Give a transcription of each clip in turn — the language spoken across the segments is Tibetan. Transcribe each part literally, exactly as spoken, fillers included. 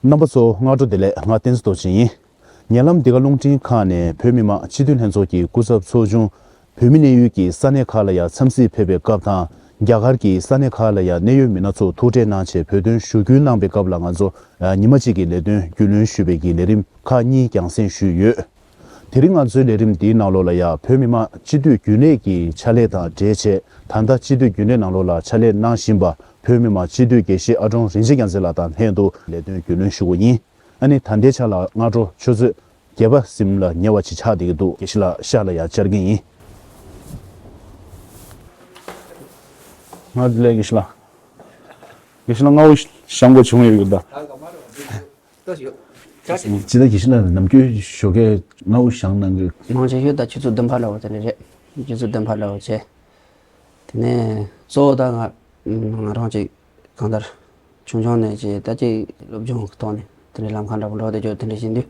རྣམ་པ་ཚོ་སྔ་དྲོ་བདེ་ལེགས། ང་བསྟན་འཛིན་རྡོ་རྗེ་ཡིན། ཉེ་ལམ་འདི་ག་རླུང་འཕྲིན་ཁང་ནས་བོད་མི་མང་སྤྱི་འཐུས་ལྷན་ཚོགས་ཀྱི་སྐུ་ཚབ་ཚོགས་ཆུང་བོད་མི་གནས་ཡུལ་གྱི་ས་གནས་ཁག་ལ་ཡང་འཚམས་གཟིགས་ཕེབས་པའི་སྐབས་དང་། རྒྱ་གར་གྱི་ས་གནས་ཁག་ལ་ཡང་གནད་ཡོད་མི་སྣ་ཚོ་ཐུག་འཕྲད་གནང་བྱས་བོད་དོན་ཞུ་སྐུལ་གནང་པའི་སྐབས་ལ་ང་ཚོ་ཉི་མ་གཅིག་གི་ལས་དོན་རྒྱུས་ལོན་ཞུས་པའི་གི་ལས་རིམ་ཁག་གཉིས་རྒྱང་སྲིང་ཞུས་ཡོད། དེ་རིང་ང་ཚོའི་ལས་རིམ་འདིའི་ནང་ལོགས་ལ་ཡང་བོད་མི་མང་སྤྱི་འཐུས་རྒྱུན་ལས་ཀྱི་ཕྱག་ལས་དང་འབྲེལ་བྱས། ད་ལྟ་སྤྱི་འཐུས་རྒྱུན་ལས་ནང་ལོགས་ལ་ཕྱག་ལས་གནང་བཞིན་པ་བོད་མི་མང་སྤྱི་འཐུས་དགེ་བཤེས་ཨ་ཀྲོང་རིན་ཆེན་རྒྱལ་མཚན་ལགས་དང་ལྷན་དུ་ལས་དོན་རྒྱུས་ལོན་ཞུ་གི་ཡིན། ཨ་ནི་ད་ལྟའི་ཆ་ལ་སྔ་དྲོ་ཆུ་ཚོད་བརྒྱད་པ་ཟིན་ལ་ཉེ་བ་ཅིག་ཆགས་བསྡད་ཀྱི་འདུག་དགེ་བཤེས་ལགས་ཤག་ལ་ཡང་བཅར་གྱི་ཡིན། ང་ལས་དགེ་བཤེས་ལགས། དགེ་བཤེས་ལགས་སྔ་པོ་བཞེངས་དགོས་བྱུང་ཡོད་ཀྱི་འདུག་ད་ལྟ་ཡོད། ཅི་ལྟར་དགེ་བཤེས་ལགས་ནམ་རྒྱུན་ཞོགས་ཀས་སྔ་པོ་བཞེངས་གནང་གི། མང་ཆེ་ཤོས་ད་ཆུ་ཚོད་བདུན་པ་འདྲ་བོ་དེ་འདྲ་རེད། ཆུ་ཚོད་བདུན་པ་འདྲ་བོ་བྱས། དེ་ནས་གཙོ་བོ་ད་ང་ང་རང་ཅིག་གང་ལྟར་ཆུང་ཆུང་ནས་ཅིག་ད་ཅིག་སློབ་སྦྱོང་གི་ཐོག་ནས་དེ་འདྲའི་ལམ་ཁ་འདྲ་བོ་འགྲོ་བསྡད་རྒྱུ་དེ་འདྲ་བཞིན་དུས།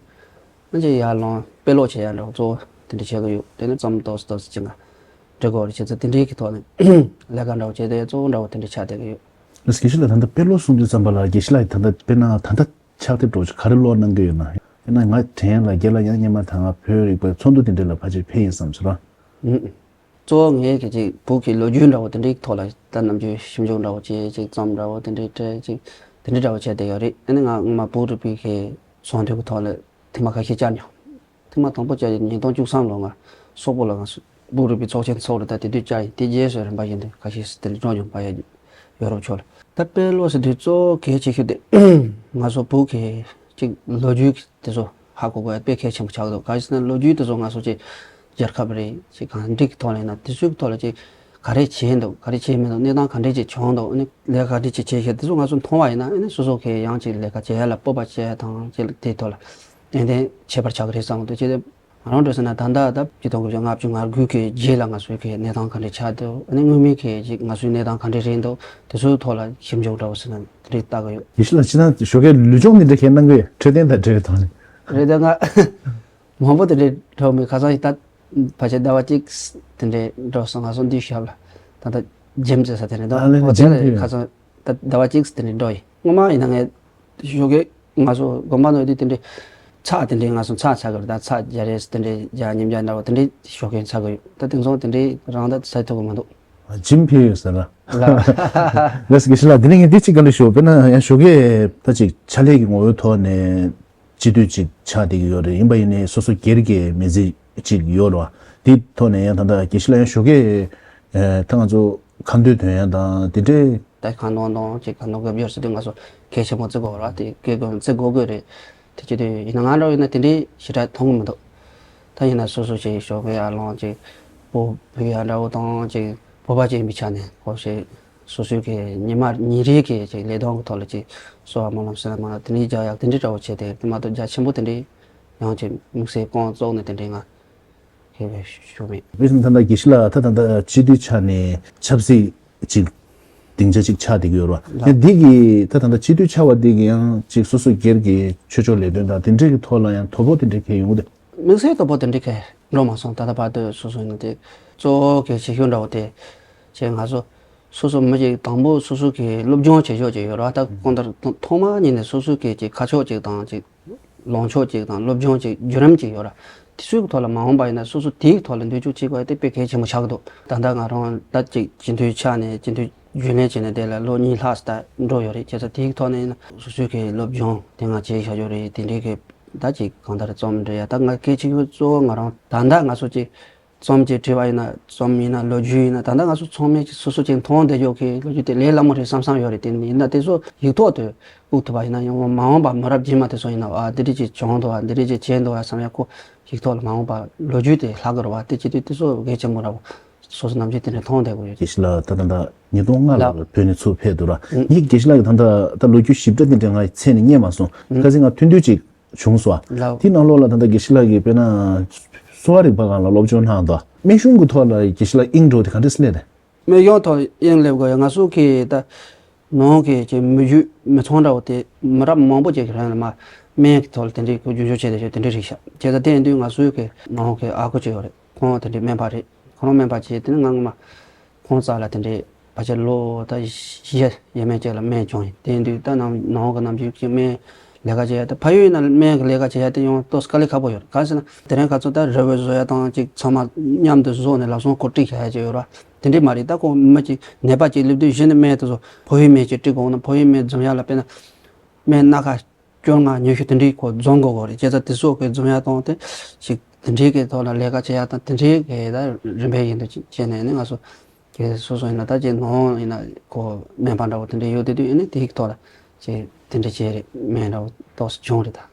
ང་ཅིག་ཡར་ལངས་དཔེ་ཀློག་བྱེད་ཡ་འདྲ་བོ་གཙོ་བོ་དེ་འདྲ་བྱེད་ཀྱི་ཡོད། དེ་ནས་རྩོམ་ཏོག་ཙམ་ཏོག་ཙམ་ཅིག་ང་འབྲི་དགོས་རེད། བྱས་ཙང་དེ་འདྲའི་གི་ཐོག་ནས་ལས་ཀ་འདྲ་བོ་བྱེད་བསྡད་ཡ་གཙོ་བོ་འདྲ་བོ་དེ་འདྲ་ཆགས་བསྡད་ཀྱི་ཡོད། ལགས་དགེ་བཤེས་ལགས་ད་ལྟ་དཔེ་ཀློག་གསུང་དུས་ཙམ་པ་ལ་དགེ་བཤེས་ལགས་ད་ལྟ་དཔེར་ན་ད་ལྟ་ཕྱག་དེབ་འདྲ་བོ་ཅིག་ག་རེ་ཀློག་གནང་གི་ཡོད་ན། དཔེར་ན་ང་དྲན་ཡ་ལ་རྒན་ལགས་ཡང་སྔོན་མ་ད་ང་བོད་རིག་པའི་ཚོགས་འདུ་དེ་འདྲ་ལ་ཕལ་ཆེར་ཕེབས་ཡིན་བསམ་སོང་ར། ཨུམ། གཙོ་བོ་ངའི་གི་ཅིག་བོད་ཀྱི་ལོ་རྒྱུས་འདྲ་བོ་དེ་འདྲའི་ཐོག་ལ་ད་ནམ་རྒྱུན་ཞིབ་འཇུག་འདྲ་བོ་བྱས། ཅིག་རྩོམ་འདྲ་བོ་དེ་འདྲའི་སྤྲད། ཅིག་དེ་འདྲའི་འདྲ་བོ་བྱས་བསྡད་ཡོད་རེད། ཨ་ནི་ང་སྔོན་མ་བོད་རིག་པའི་གི་ཚོགས་འདུ་གི་ཐོག་ལ་ཐེངས་མ་ཁ་ཤས་བཅར་མྱོང་། ཐེངས་མ་དང་པོ་བཅར་ཡ་ཉིས་སྟོང་བཅུ་གསུམ་ལོ་ང་སོག་པོ་ལ་ང་བོད་རིག་པའི་ཚོགས་ཆེན་ཚོགས་རེད། ད་དེ་དུས་བཅར་ཡིན། དེ་རྗེས་སུ་རིམ་པ་བཞིན་དུ་ཁ་ཤས་སུ་དེ་འདྲ་འགྲོ་མྱོང་། ཕ་ཡ་ཡོ་རོབ་ཕྱོགས་ལ། ད་དཔེ་ཀློག་ཟེར་དུས་གཙོ་བོ་གལ་ཆེ་ཤོས་དེ་ང་ཚོ་བོད་ཀྱི་ཅིག་ལོ་རྒྱུས་དེ་ཚོ་ཧ་གོ་དགོས་ཡ་དཔེ་གལ་ཆེན་པོ་ཆགས་འདུག་ག་རེ་ཟེར་ན་ལོ་རྒྱུས་དེ་ཚོ་ང་ཚོ་ཅིག་རྒྱལ་ཁབ་རེད། ཅིག་གང་འགྲིག་གི་ཐོག་ལ་ཡིན་ན་དེ་ཚོའི་ཐོག་ལ་ཅིག་ག་རེ་བྱས་འདུག་ག་རེ་བྱས་མི་འདུག་གནས་སྟངས་ག་འདྲས་ཅིག་བྱུང་འདུག་ཨ་ནི་ལས་ཀ་ག་འདྲས་ཅིག་བྱས་ཤག་དེ་ཚོ་ང་ཚོ་མཐོང་བ་ཡིན་ན། ཨ་ནི་སོ་སོ་གི་ཡང་ཅིག་ལས་ཀ་བྱེད་ཡ་ལ་སྤོབས་པ་བྱེད་ཡ་དང་ཅིག་དེའི་ཐོག་ལ་ཏན་ཏན་ཁྱད་པར་ཆགས་ཀྱི་རེད་བསམ་གི་འདུག་བྱས་ཏེ་ང་རང་འདྲ་ཟེར་ན་ད་ལྟ་ད་ཆིག་སྟོང་དགུ་བརྒྱ་ལྔ་བཅུ་ང་དགུ་གི་རྗེས་ལ་ང་ཚོའི་གི་གནས་སྟངས་ག་འདྲས་ཆགས་འདུག་ཨ་ནི་སྔོན་མའི་གི་ཅིག་ང་ཚོའི་གནས་སྟངས་ག་འདྲས་རེད་འདུག་དེ་ཚོའི་ཐོག་ལ་ཞིབ་འཇུག་འདྲ་བོ་ཟེར་ན་དེ་འདྲས་ལྟ་གི་ཡོད། དགེ་བཤེས་ལགས་ཅི་ན་ཞོགས་ཀའི་ལུས་སྦྱོང་འདི་འདྲ་གས་གནང་གི་ཡོད། འཕྲོད་བསྟེན་དང་འབྲེལ་བའི་ཐོག་ནས། རེད། ད་ང་མང་པོ་དེ་འདྲའི་འགྲོ་མི་ཁ་སང་ཡི་ད་ཕལ་ཆེར་ཟླ་བ་གཅིག་དེ་འདྲའི་འགྲོ་སོང་། ང་ཚོ་འདིའི་ཞབས་ལ་ད་ལྟ་ཇིམ་ཟེར་ས་དེ་འདྲ་འདུག་ཨ་ལེ་ཨོ་དེ་ཇིམ་ལ་དེ་ཁ་སང་ད་ཟླ་བ་གཅིག་དེ་འདྲའི་འགྲོ་ཡི། སྔོན་མ་ཡིན་ན་ངས་ཞོགས་ཀས་ང་ཚོ་དགོན་པ་ནང་ཡོད་དུས་དེ་འདྲའི་ཚྭ་དེ་འདྲའི་ང་ཚོ་ཚྭ་ཚ་གི་རེད། ད་ཚྭ་བརྒྱ་རེ་དེ་འདྲའི་བརྒྱ་ཉིས་བརྒྱ་འདྲ་བོ་དེ་འདྲའི་ཞོགས་ཀས་ཚ་གི་ཡོད། ད་དེང་སང་དེ་འདྲའི་རང་ད་ཚ་ཐུབ་གི་མི་འདུག་ཇིམ་ཕེབས་ཡོད་ཟེར་ལ། ལགས་དགེ་བཤེས་ལགས། དེ་ནས་ངས་འདི་གཅིག་བཀའ་འདྲི་ཞུ། དཔེར་ན་ཡང་ཞོགས་ཀས་ད་ཅིག་ཕྱག་ལས་ཀྱི་ངོ་བོའི་ཐོག་ནས་སྤྱི་འཐུས་ཅིག་ཆགས་བསྡད་ཀྱི་ཡོད་རེད། ཡིན་པ་ཡིན་ནའི་སོ་སོ་སྒེར་གྱི་མི་ཚེ་ཅིག་ཡོད་རེད་བ། དེའི་ཐོག་ནས་ཡང་ད་ལྟ་དགེ་བཤེས་ལགས་ཡང་ཞོགས་ཀས་ད་ང་ཚོ་ཁ་འདོན་འདོན་ཡ་དང་དེ་འདྲའི། ད་ཁ་འདོན་དང་ཅིག་ཁ་འདོན་དགོས་ཡོད་ཟེར་དུས་ང་ཚོ་གལ་ཆེན་པོ་བརྩི་དགོས་རེད་བ། དེ་གལ་དགོས་བརྩི་དགོས་དགོས་རེད། དེ་བྱེད་དུས་ཡིན་ན་ང་འདྲ་བོ་ཡིན་ན་དེ་འདྲའི་ཞེ་དྲག་མཐོང་གི་མི་འདུག་ད་ཡིན་ན་སོ་སོ་ཅིག་ཞོགས་ཀས་ཡར་ལངས་ཅིག་སྤོ་བོ་ཡ་འདྲ་བོ་དང་ཅིག་བོད་པ་ཅིག་ཡིན་པའི་ཆ་ནས་ཁོ་ཞིག་སོ་སོའི་གི་ཉི་མ་ཉིན་རེའི་གི་ཅིག་ལས་དོན་གི་ཐོག་ལ་ཅིག་གསོལ་བ་སྨོན་ལམ་བསོད་ནམས་དེ་འདྲའི་རྒྱག་ཡག་དེ་འདྲའི་འདྲ་བོ་བྱས་ཏེ་དེ་མ་གཏོགས་རྒྱ་ཆེན་པོ་དེ་འདྲའི་ཡང་ཅིག་དམིགས་བསལ་རྐང་བཙུགས་ནས་དེ་འདྲའི་ང་ཁེ་བའི་ཞུ་མེད། དེ་བཞིན་ད་ལྟ་དགེ་བཤེས་ལགས་ད་ད་ལྟ་སྤྱི་འཐུས་ཆགས་ནས་ཆབ་སྲིད་ཅིག་སྡིངས་ཆ་ཅིག་ཆགས་བསྡད་ཀྱི་ཡོད་རེད་བ། ལགས། ཡང་འདི་གི་ད་ད་ལྟ་སྤྱི་འཐུས་ཆགས་པ་འདི་གི་ཡང་ཅིག་སོ་སོ་སྒེར་གྱི་ཆོས་ཕྱོགས་ལས་དོན་དང་དེ་འདྲའི་གི་ཐོག་ལ་ཡང་དོ་ཕོག་དེ་འདྲའི་གང་ཡོང་གི་འདུག་དམིགས་བསལ་དོ་ཕོག་དེ་འདྲའི་གང་འགྲོ་མ་སོང་། ད་ལྟ་བར་དུ་སོ་སོ་ཡིན་ན་དེ་གཙོ་བོ་གལ་ཆེ་ཤོས་འདྲ་བོ་དེ་ཅིག་ང་ཚོ་སོ་སོ་མི་ཅིག་དང་པོ་སོ་སོ་གི་སློབ་སྦྱོང་བྱེད་ཕྱོགས་ཅིག་ཡོད་རེད་བ། ད་གང་ལྟར་ཐོག་མ་ཉིད་ནས་སོ་སོ་གི་ཅིག་ཁ་ཕྱོགས་ཅིག་དང་ཅིག་ལངས་ཕྱོགས་ཅིག་དང་སློབ་སྦྱོང་ཅིག་བརྒྱུད་རིམ་ཅིག་ཡོད་ར། དེ་ཚོའི་ཐོག་ལ་མ་འོངས་པ་ཡིན་ན་སོ་སོ་དེའི་ཐོག་ལ་འདོད་ཆུག་བྱེད་དགོས་དེ་དཔེ་གལ་ཆེན་པོ་ཆགས་འདུག་ད་ལྟ་ང་རང་ད་ཅིག་སྤྱི་འཐུས་ཆགས་ནས་སྤྱི་འཐུས་རྒྱུན་ལས་བྱས་ནས་དེ་ལ་ལོ་གཉིས་ལྷག་ཙམ་འགྲོ་ཡོད་རེད། བྱས་ཙང་དེའི་ཐོག་ནས་ཡིན་ན་སོ་སོའི་གི་སློབ་སྦྱོང་དེ་སྔ་བྱས་བཞག་ཡོད་རེད། དེ་འདྲའི་གི་ད་ཅིག་གང་ལྟར་རྩོམ་འབྲི་ཡ་ད་ང་གལ་ཆེ་ཤོས་གཙོ་བོ་ང་རང་ད་ལྟ་ང་ཚོ་ཅིག་རྩོམ་ཅིག་བྲིས་པ་ཡིན་ན་རྩོམ་ཡིན་ན་ལོ་རྒྱུས་ཡིན་ན་ད་ལྟ་ང་ཚོ་ཚང་མས་ཅིག་སོ་སོ་ཅིག་མཐོང་བསྡད་ཡོད་གི་ལོ་རྒྱུས་དེ་ལས་སླ་མོ་རེད་བསམ་བསམ་ཡོད་རེད། དེ་ཡིན་ན་དེ་ཚོ་ཡིག་ཐོག་ཏུ་བཀུག་ཐུབ་པ་ཡིན་ན་ཡང་མ་འོངས་པ་མི་རབས་རྗེས་མ་དེ་ཚོ་ཡིན་ན་ཨ་འདི་འདྲ་ཅིག་བྱུང་འདུག་ཨ་འདི་འདྲ་ཅིག་བྱས་འདུག་ཨ་བསམ་ཡ་ཁོ་ཡིག་ཐོག་ལ་མ་འོངས་པ་ལོ་རྒྱུས་དེ་ལྷག་གི་རེད་བ། དེ་བྱེད་དུས་དེ་ཚོ་གལ་ཆེན་པོ་རེད་བ། སོ་སོ་ནམ་རྒྱུན་དེ་འདྲ་མཐོང་བསྡད་དགོས་ཡོད། དགེ་བཤེས་ལགས་ད་ལྟ་ད་ཉིས་སྟོང་ལྔ་ལ་ལགས། བོད་ནས་ཚུར་ཕེབས་འདུག་ར། ཨུ། ངས་དགེ་བཤེས་ལགས་ཀྱི་ད་ལྟ་ད་ལོ་རྒྱུས་ཞིབ་ཕྲ་དེ་འདྲ་ང་ཚད་ནས་རྙེད་མ་སོང་། ཨུ། ཁ་སང་ང་ཐུང་ཐུང་ཅིག་བྱུང་སོང་། ལགས། དེའི་ནང་ལོགས་ལ་ད་ལྟ་དགེ་བཤེས་ལགས་ཀྱིས་དཔེར་ན་གསོ་བ་རིག་པ་སྒང་ལ་སློབ་སྦྱོང་གནང་འདུག་སྨན་གཞུང་གི་ཐོག་ལ་དགེ་བཤེས་ལགས་དབྱིངས་འགྲོ་དེ་ག་འདྲ་སླེབས་རེད། སྨན་གཞུང་ཐོག་དབྱིངས་སླེབས་དགོས་ཡ་ང་ཚོ་གི་ད་ནང་གི་ཅིག་མི་རྒྱུད་མི་ཚང་འདྲ་བོ་དེ་མི་རབས་མང་པོ་ཅིག་གི་རིང་ལ་མ་སྨན་གྱི་ཐོག་ལ་དེ་འདྲའི་ཁོ་རྒྱུན་སྦྱོར་བྱས་བསྡད་ཡོད་དེ་འདྲ་རེད་ཤག་བྱས་ཙང་དེ་ཡིན་དུས་ང་ཚོའི་གི་ནང་གི་ཨ་ཁུ་ཅིག་ཡོད་རེད། ཁོང་དེ་འདྲའི་སྨན་པ་རེད། ཁོ་རང་སྨན་པ་བྱས་དེ་ནས་ང་ང་མ་ཁོང་རྩ་ལ་དེ་འདྲའི་ཕལ་ཆེར་ལོ་ད་བཞི་ཡས་མས་ཅིག་ལ་སྨན་བྱུང་ཡིན། དེ་ཡིན་དུས་ད་ནང་ནང་གི་ནམ་རྒྱུན་གྱི་སྨན་ ལས་ཀ་བྱེད་ཡ་དེ་ཕ་ཡུལ་ཡིན་ན་སྨན་གྱི་ལས་ཀ་བྱེད་ཡ་དེ་ཡང་ཏོག་ཙམ་དཀའ་ལས་ཁག་པོ་ཡོད་རེད། གང་ཟེར་ན་དེ་རིང་ཁ་ཚོ་ད་རི་བོ་བཟོ་ཡ་དང་ཅིག་ཚང་མ་མཉམ་དུ་བཟོས་ནས་ལག་ཟུང་སྐོར་སྒྲིག་བྱ་ཡ་ཅིག་ཡོད་ར། དེ་འདྲས་མ་རེད། ད་ཁོ་མི་ཅིག་ནད་པ་ཅིག་སླེབས་དུས་གཞི་ནས་སྨན་དེ་ཚོ་ཕ་ཡུལ་སྨན་ཅིག་སྤྲད་དགོས་ན་ཕ་ཡུལ་སྨན་འཛོམས་ཡ་ལ་དཔེར་ན་སྨན་སྣ་ཁ་བཅོ་ལྔ་ཉི་ཤུ་དེ་འདྲའི་ཁོ་འཛོམས་དགོས་གོ་རེད། བྱས་ཙང་དེ་ཚོ་གི་འཛོམས་ཡ་དང་དེ་ཞིག་དེ་འདྲའི་གི་ཐོག་ལ་ལས་ཀ་བྱེད་ཡ་དང་དེ་འདྲའི་གི་ད་རིམ་པས་ཡིན་དུ་བྱས་ནས་ནི་ང་ཚོ་གི་སོ་སོ་ཡིན་ན་ད་ཅིག་ནང་ཡིན་ན་ཁོ་སྨན་པ་འདྲ་བོ་དེ་འདྲའི་ཡོད་དེ་དུས་ཡིན་ནི་དེ་ཡིག་ཐོག་ལ་ཅིག་དེ་འདྲ་བྱས་རེད། སྨན་འདྲ་བོ་ཏོག་ཙམ་བྱུང་རེད་ད།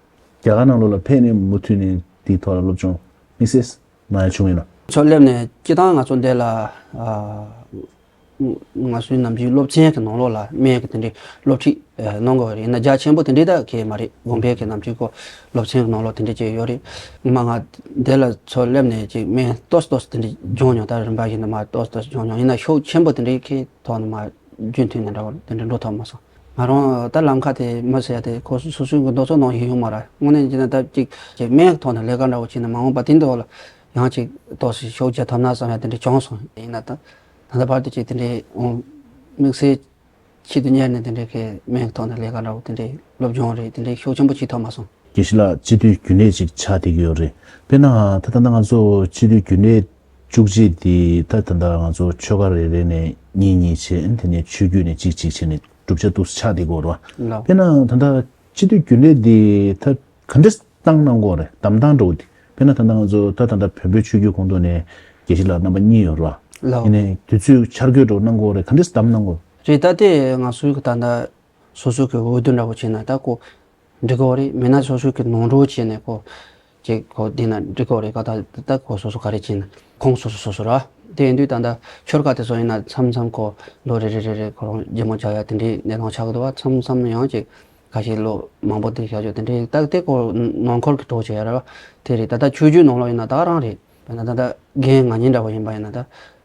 རྒྱ་གར་ནང་ལོགས་ལ་ཕེབས་ནས་མུ་མཐུད་ནས་དེའི་ཐོག་ལ་སློབ་སྦྱོང་དམིགས་བསལ་གནང་ཡ་བྱུང་ཡོད་ན། ཚོ་སླེབས་ནས་སྤྱི་བཏང་ང་ཚོ་འདི་ལ་ཨ། ང་ཚོའི་ནམ་རྒྱུན་སློབ་ཚན་གྱི་ནང་ལོགས་ལ་སྨན་གྱི་དེ་འདྲའི་སློབ་ཁྲིད་ཨ་གནང་དགོས་པ་རེད། ཡིན་ན་རྒྱ་ཆེན་པོ་དེ་འདྲའི་ད་གས་མ་རེད། དགོན་པའི་གི་ནམ་རྒྱུན་ཁོ་སློབ་ཚན་གྱི་ནང་ལོགས་དེ་འདྲ་ཅིག་ཡོད་རེད། སྔོན་མ་ང་འདི་ལ་ཚོ་སླེབས་ནས་ཅིག་སྨན་ཏོག་ཙམ་ཏོག་ཙམ་དེ་འདྲ་སྦྱོང་མྱོང་། ད་རིམ་པ་བཞིན་དུ་མར་ཏོག་ཙམ་ཏོག་ཙམ་སྦྱོང་མྱོང་། ཡིན་ན་ཤུགས་ཆེན་པོ་དེ་འདྲའི་གི་ཐོག་ནས་མར་རྒྱུན་མཐུད་ནས་འདྲ་བོ་དེ་འདྲ་འགྲོ་ཐུབ་མ་སོང་། ང་རང་ད་ལམ་ཁ་དེ་མི་ཟེར་ཡ་དེ་ཁོ་སོ་སོའི་གི་འདོད་ཚུལ་ནང་བཞིན་ཡོང་མ་རེད། དངོས་གནས་བྱས་ན་ད་ཅིག་ཅིག་སྨན་གྱི་ཐོག་ནས་ལས་ཀ་འདྲ་བོ་བྱས་ནས་མ་འོངས་པ་དེ་འདྲ་བ་ལ་ཡང་ཅིག་ཏོག་ཙམ་ཤུགས་རྒྱག་ཐུབ་ན་བསམ་ཡ་དེ་འདྲ་བྱུང་སོང་། ཡིན་ན་ད་ད་ལྟ་བར་དུ་ཅིག་དེ་འདྲའི་འོང་དམིགས་བསལ་ཆེད་དུ་གཉེར་ནས་དེ་འདྲའི་གི་སྨན་གྱི་ཐོག་ནས་ལས་ཀ་འདྲ་བོ་དེ་འདྲའི་སློབ་སྦྱོང་རེད་དེ་འདྲའི་ཤུགས་ཆེན་པོ་བྱེད་ཐུབ་མ་སོང་། དགེ་བཤེས་ལགས་སྤྱི་འཐུས་རྒྱུན་ལས་ཅིག་ཆགས་བསྡད་ཀྱི་ཡོད་རེད། དཔེར་ན་ད་ལྟ་ང་ཚོ་སྤྱི་འཐུས་རྒྱུན་ལས་བཅུ་གཅིག་དེ་ད་ད་ལྟ་ང་ཚོ་ཆོལ་ཁ་རེ་རེ་ནས་གཉིས་གཉིས་བྱས། དེ་ནས་ཆོས་བརྒྱུད་ནས་གཅིག་གཅིག་བྱས་ནས་གྲུབ་ཆ་འདུག་སེ་ཆགས་བསྡད་ཀྱི་ཡོད་རེད་བ། ལགས། དཔེར་ན་ད་ལྟ་སྤྱི་འཐུས་རྒྱུན་ལས་དེ་ད་ག་འདྲས་བཏང་གནང་དགོས་རེད། བདམས་བཏང་འགྲོ་གི་དེ་དཔེར་ན་ད་ལྟ་ང་ཚོ་ད་ད་ལྟ་བོན་པོའི་ཆོས་བརྒྱུད་ཁོངས་གཏོགས་ནས་དགེ་བཤེས་ལགས་རྣམ་པ་གཉིས་ཡོད་རེད་བ། ལགས། ཡིན་ནའི་དུས་ཚོད་འཆར་འགོད་འགྲོ་གནང་དགོས་རེད། ག་འདྲས་བདམས་གནང་དགོས་རེད། ད་ལྟའི་ང་ཚོའི་གི་ད་ལྟ་སོ་སོའི་གི་འོས་བསྡུ་འདྲ་བོ་བྱས་ན་ད་ཁོ་འགྲིག་གི་རེད། མིན་ན་སོ་སོའི་གི་ནོར་འཁྲུལ་བྱས་ནས་ཁོ་ཅིག་ཁོ་འདི་ན་འགྲིག་གི་རེད། ག་ད་ད་ཁོ་སོ་སོ་ག་རེ་བྱས་ན་ཁོངས་སོ་སོ་སོ་སོ་ར། དེ་ཡིན་དུས་ད་ལྟ་ཆོལ་ཁ་དེ་ཚོ་ཡིན་ན་མཚམས་མཚམས་ཁོ་ལོ་རེ་རེ་རེ་རེ་ཁོ་རང་རྒྱལ་མོ་ཆགས་ཡ་དེ་འདྲའི་གནས་སྟངས་ཆགས་ཀྱི་འདུག་བ། མཚམས་མཚམས་ཡང་ཅིག་ཁ་ཤས་ལོ་མང་པོ་དེ་བཞག་ཆོག་དེ་འདྲའི་ད་དེ་ཁོ་ནང་ཁུལ་གྱི་གྲོས་བྱེད་ཡ་ར་བ་དེ་རེད། ད་ལྟ་ཆོས་བརྒྱུད་ནང་ལོགས་ཡིན་ན་ད་ག་རང་རེད། དཔེར་ན་ད་ལྟ་རྒན་ང་གཉིས་འདྲ་བོ་ཡིན་པ་ཡིན་ན་ད་